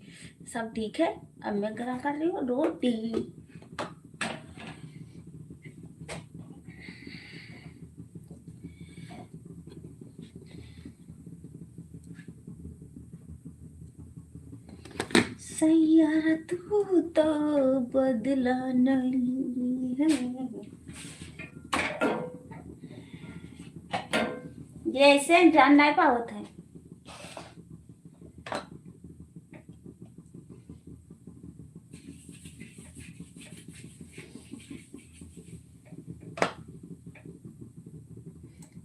सब ठीक है? अब मैं गरम कर रही हूँ रोटी। सैया तू तो बदला नहीं है। ये ऐसे जान नहीं पावत है।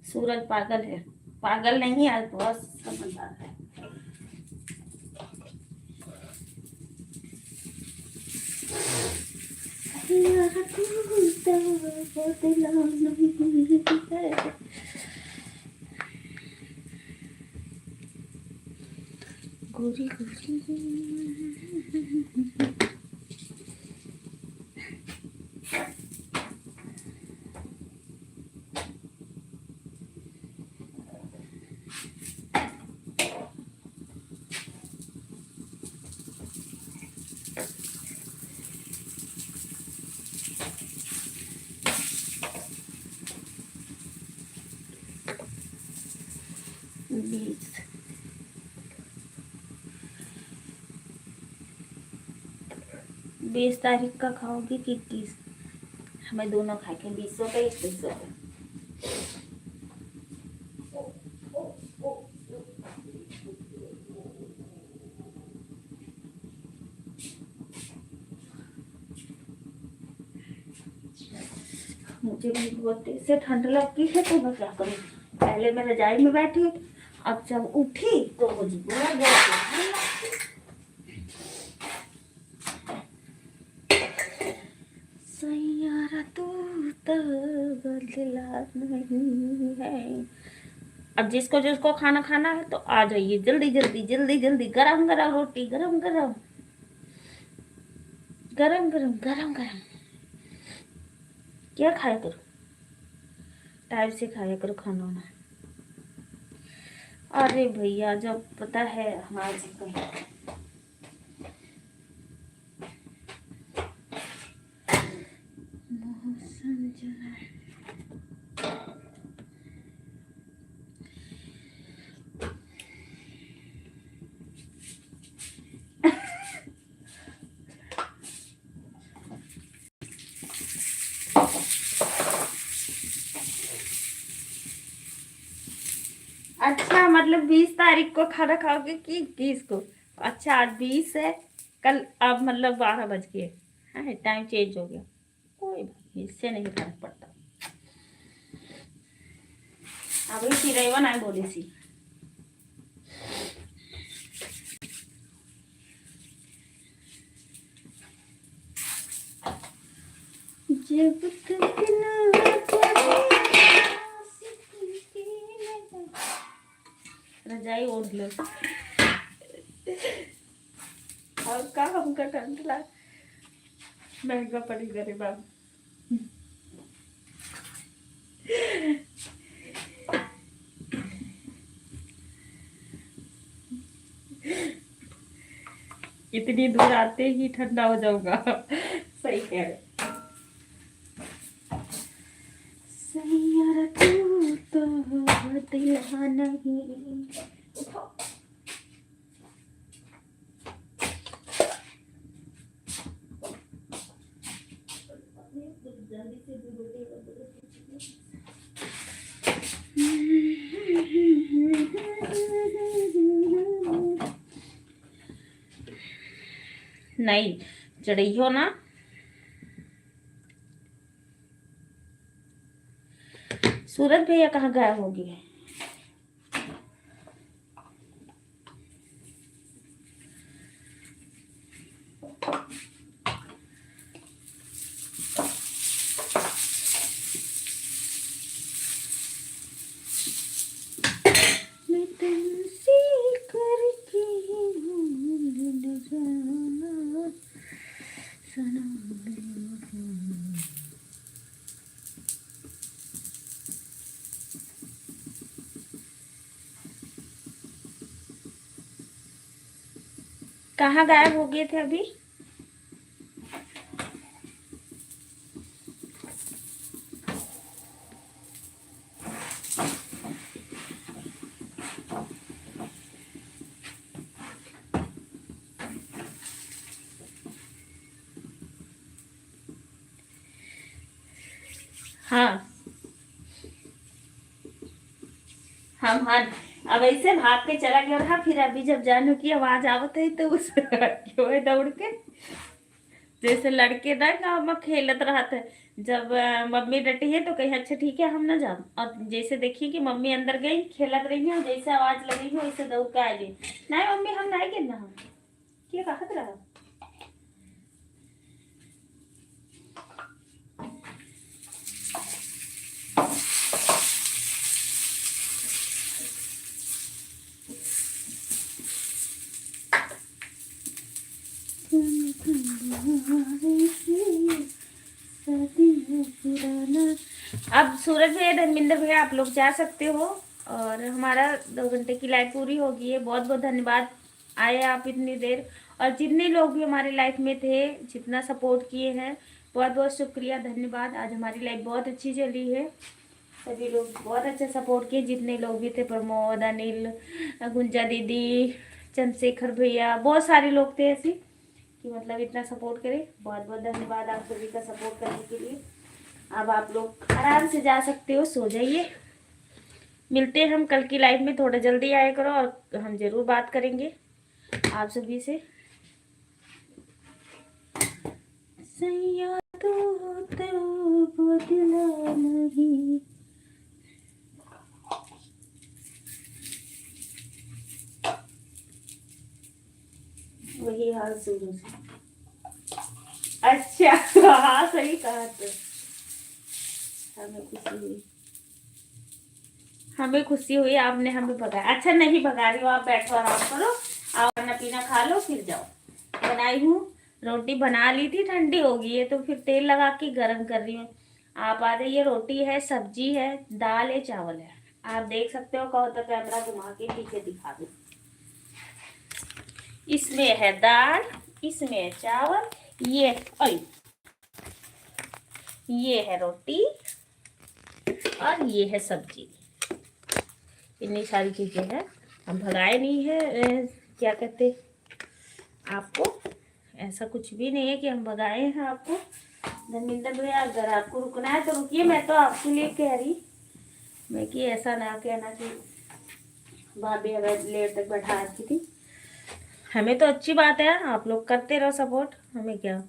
सूरज पागल है, पागल नहीं है, बहुत समझदार है। यार तू तो बदला नहीं है। गोरी गोरी। बीस। बीस तारीख का खाओगी कि इक्कीस? हमें दोनों खा के, बीसों का, इक्कीसों का। मुझे भी बहुत तेज से ठंड लगती है, तो मैं क्या करूँ, पहले मैं रजाई में बैठी, अब जब उठी तो मुझे पूरा गर्म। सैयारा तू तो बदला नहीं है। अब जिसको जिसको खाना खाना है तो आ जाइए, जल्दी जल्दी जल्दी जल्दी, गरम गरम रोटी, गरम गरम। गरम गरम, गरम गरम। क्या खाया करो, टाइम से खाया करो खाना वाना। अरे भैया, जब पता है हमारे जी को। मौसम जो है। अच्छा, मतलब बीस तारीख को खाना खाओगे कि इक्कीस को? अच्छा, आज बीस है, कल अब मतलब बारह बज गए, है, टाइम चेंज हो गया। कोई बात नहीं, इससे नहीं फर्क पड़ता। अभी चिड़ैवा नहीं बोली सी। जब तक ना पड़े आशिक की नजर। रजाई ओढ़ लो। और का हमका ठंड लाग, महंगा पड़ी गरीबा। इतनी दूर आते ही ठंडा हो जाऊंगा। सही कह रहे। सैयारा तू तो दिल नहीं। नहीं, चढ़इहो ना। सूरज भैया कहाँ गायब हो गए? मैं तुमसे करके भूल न जाना, सनम। कहाँ गायब हो गए थे अभी? हाँ, हम, हाँ, अब ऐसे भाग के चला गया रहा। फिर अभी जब जानू की आवाज आवत है तो उस क्यों है दौड़ के, जैसे लड़के ना गाँव में खेलत रहत है, जब अ, मम्मी डटी है तो कही, "अच्छा ठीक है, हम ना जाम।" और जैसे देखी कि मम्मी अंदर गई, खेलत रही है, जैसे आवाज लगी है वैसे दौड़ के आ गई। "नहीं मम्मी, हम नहीं गिरना हम।" क्या कहत रहा? अब सूरज भैया, धर्मेंद्र भैया, आप लोग जा सकते हो। और हमारा दो घंटे की लाइव पूरी हो गई है। बहुत बहुत धन्यवाद आए आप इतनी देर, और जितने लोग भी हमारे लाइफ में थे, जितना सपोर्ट किए हैं, बहुत बहुत शुक्रिया, धन्यवाद। आज हमारी लाइफ बहुत अच्छी चली है, सभी लोग बहुत अच्छा सपोर्ट किए, जितने लोग भी थे, प्रमोद, अनिल, गुंजा दीदी, चंद्रशेखर भैया, बहुत सारे लोग थे ऐसे कि मतलब इतना सपोर्ट करे। बहुत बहुत धन्यवाद आप सभी का सपोर्ट करने के लिए। अब आप लोग आराम से जा सकते हो, सो जाइए। मिलते हैं हम कल की लाइव में, थोड़ा जल्दी आया करो और हम जरूर बात करेंगे आप सभी से। सैया तू तो बदला नहीं। वही हाल शुरू से। अच्छा, हाँ, सही कहा तो। हमें खुशी हुई। हमें खुशी हुई, आपने हमें भगाया। अच्छा, नहीं भगा रही हूँ, आप बैठो, आराम करो, और खाना पीना खा लो, फिर जाओ। बनाई हूँ रोटी बना ली थी, ठंडी हो गई है, तो फिर तेल लगा के गरम कर रही हूँ। आप आ जाइए, रोटी है, सब्जी है, दाल है, चावल है। आप देख सकते हो, कहो तो कैमरा घुमा के पीछे दिखा दो। इसमें है दाल, इसमें है चावल, ये, ओए, ये है रोटी और ये है सब्जी। इतनी सारी चीजें हैं, हम भगाए नहीं है, ए, क्या कहते आपको, ऐसा कुछ भी नहीं है कि हम भगाए हैं आपको। धर्मेंद्र भैया, अगर आपको रुकना है तो रुकिए, मैं तो आपके लिए कह रही, मैं कि ऐसा ना कहना कि भाभी हमें लेट तक बैठा रखी थी। हमें तो अच्छी बात है, आप लोग करते रहो सपोर्ट, हमें क्या।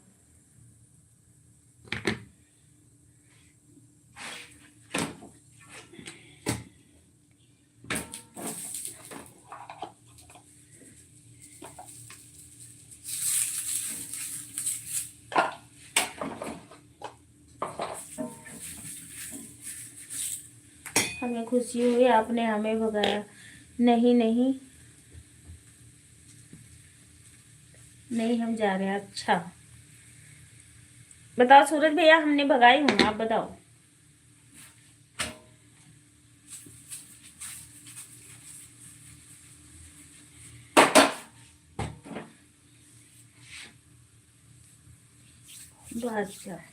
हमें खुशी हुई आपने हमें भगाया। नहीं, नहीं, नहीं, हम जा रहे हैं। अच्छा, बताओ सूरज भैया, हमने भगाई हूँ, आप बताओ। बादशाह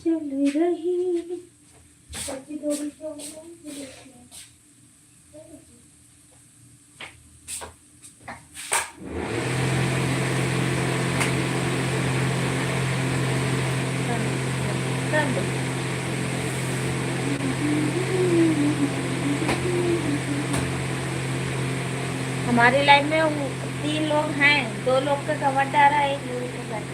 चल रही। हमारे लाइफ में वो तीन लोग हैं, दो लोग का कवर डाला है, एक लोग का।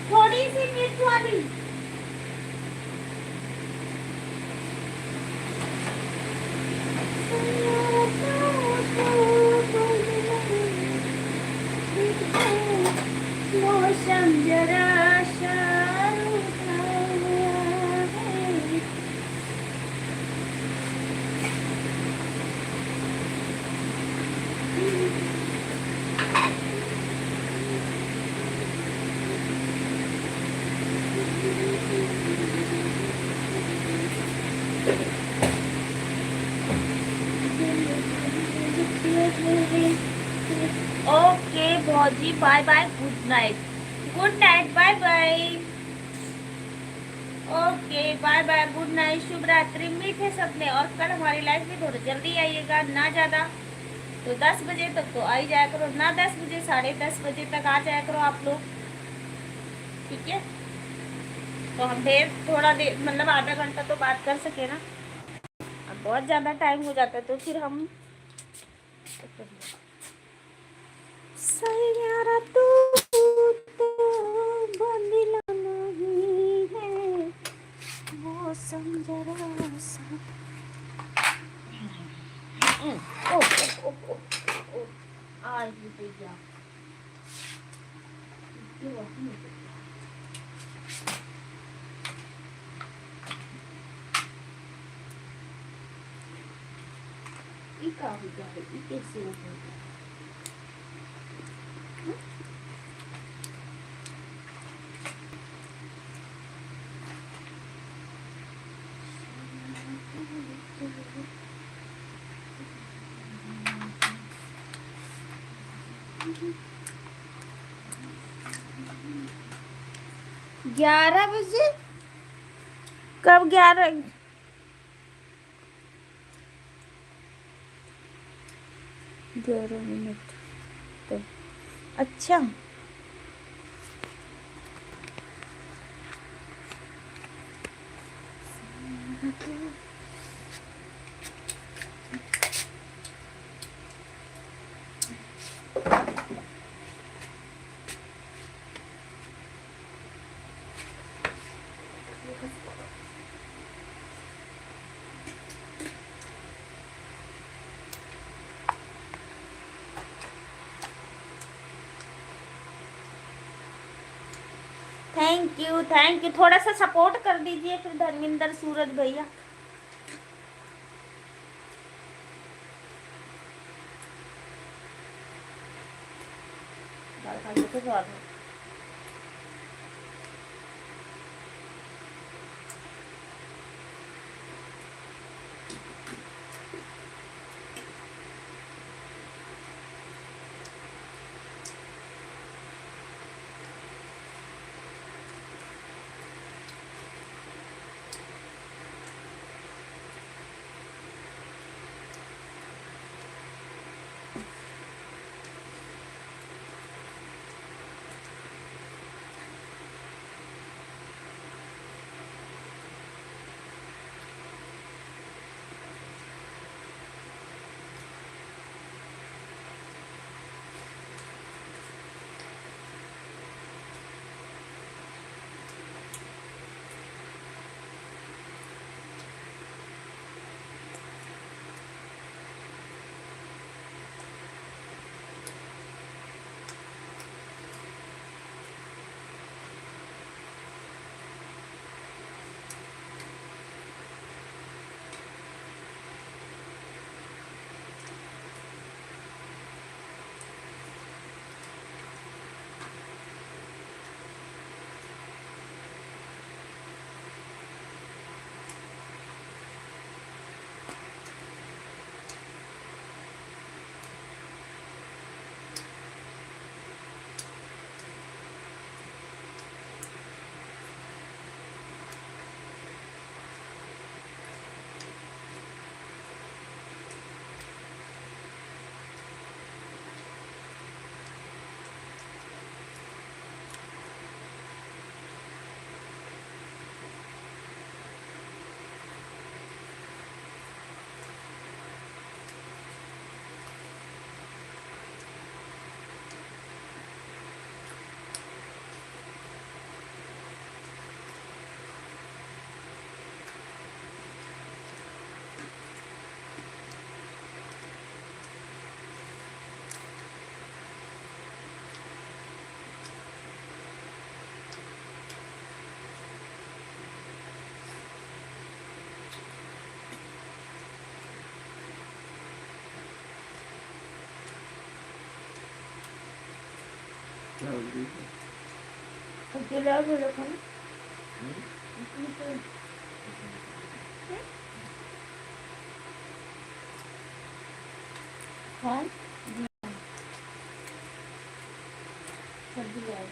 थोड़ी सी मिर्च वाली। मौसम जरा सा रूठा है। ओके भौजी, bye bye, good night, good night, bye bye। Okay, bye bye, good night, शुभ रात्रि, मीठे सपने। और कल हमारी लाइव में थोड़ा जल्दी आइएगा, ना ज़्यादा तो दस बजे तक तो आ ही जाया करो, ना दस बजे, साढ़े दस बजे तक आ जाया करो आप लोग, ठीक है? तो हम फिर थोड़ा देर, मतलब आधा घंटा तो बात कर सके ना, अब बहुत ज़्यादा टाइम हो जाता है तो फिर हम सैयारा तू तो बदला नहीं है, मौसम जरा सा। ओ, ओ, ओ, ओ, ओ, ओ। आ ये भैया। ये वही है। ई का हो गया है? ई कैसे हो गया? ग्यारह बजे? कब ग्यारह? ग्यारह मिनट। तो अच्छा। Thank you, thank you। थोड़ा सा support कर दीजिए फिर धर्मेंद्र सूरज भैया। दाल खा के तो स्वाद है। सब्जी ले आओ, ले लो खाना। हाँ? सब्जी ले आओ।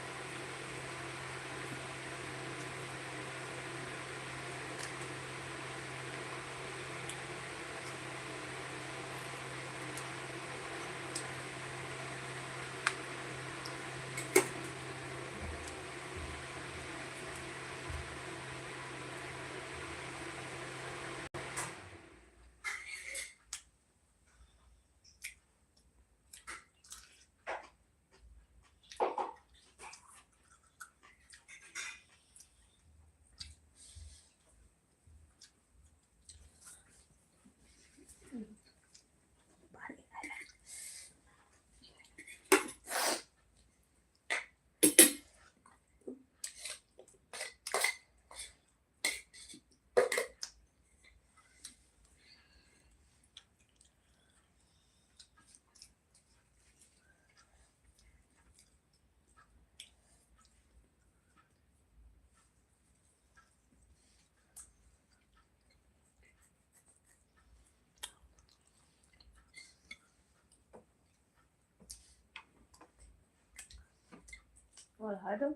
और हटो।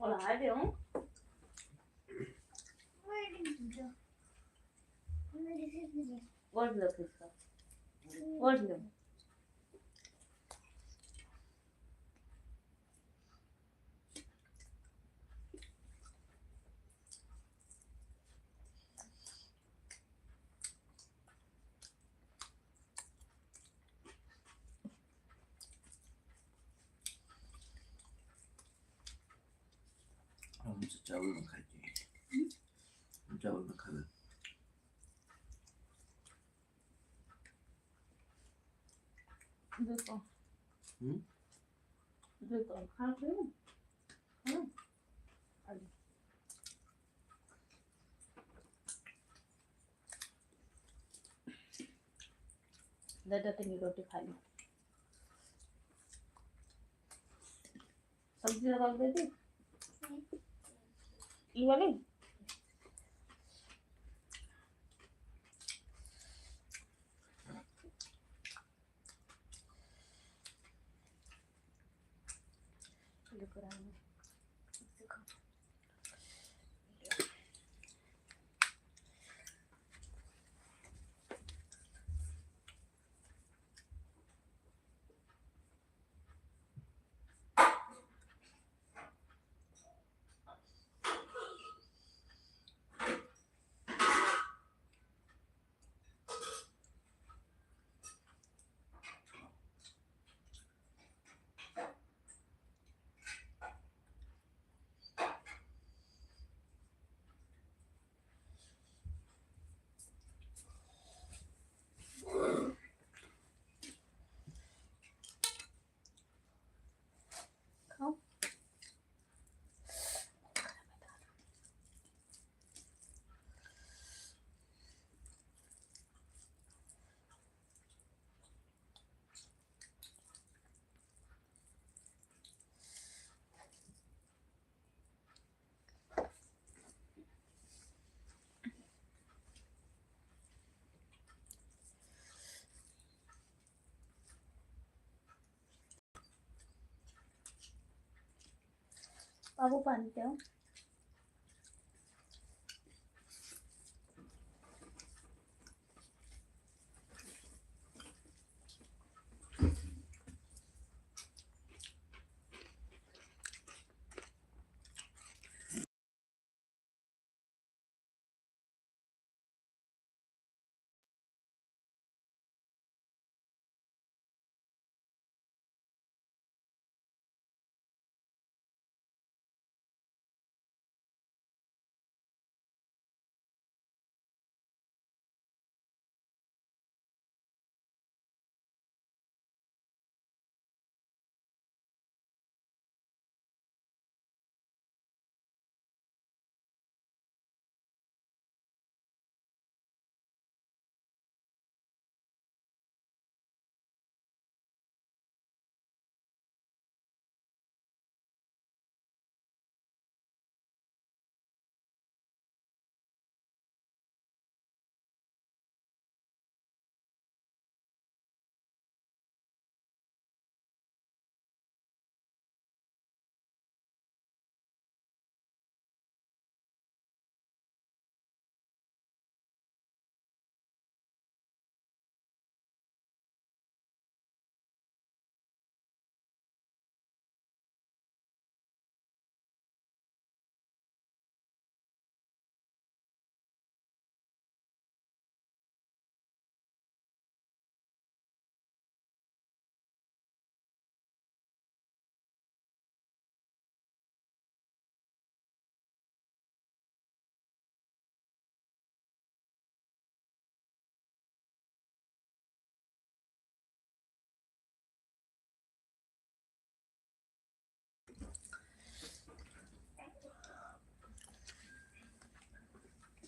और हटो। और लो किसका? और लो। चावल में खाए चाहिए। चावल में खाना। देखो। हम्म? देखो, खा के। हाँ। दे दे, तनी रोटी खा ली। सब्जी लगा के दे दी। ई वाली? खाओ। बाबू पानी पियो।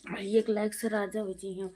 एक लाइक से राजा हो जी हैं।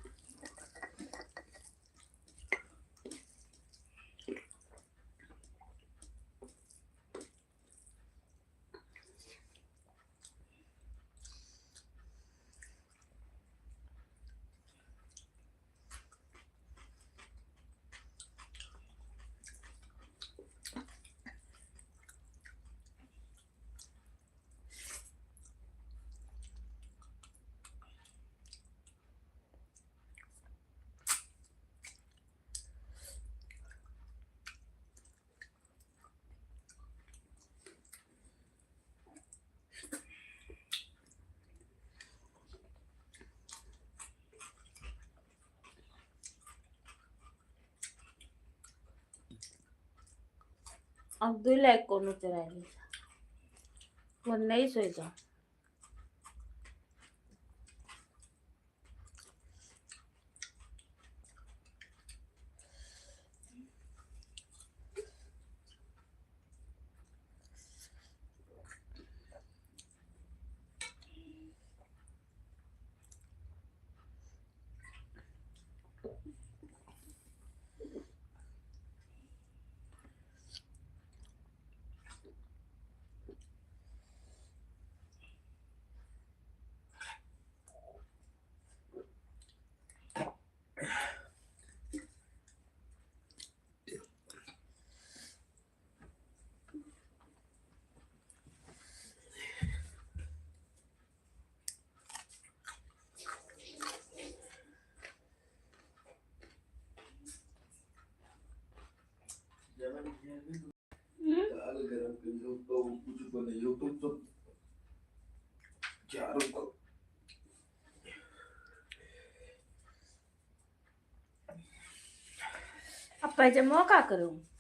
अब दुई लाइक कोनो चुराई ली। वो नहीं सोई जा। तो कुछ बने YouTube तो चारों को। अब पैजामा का करूँ?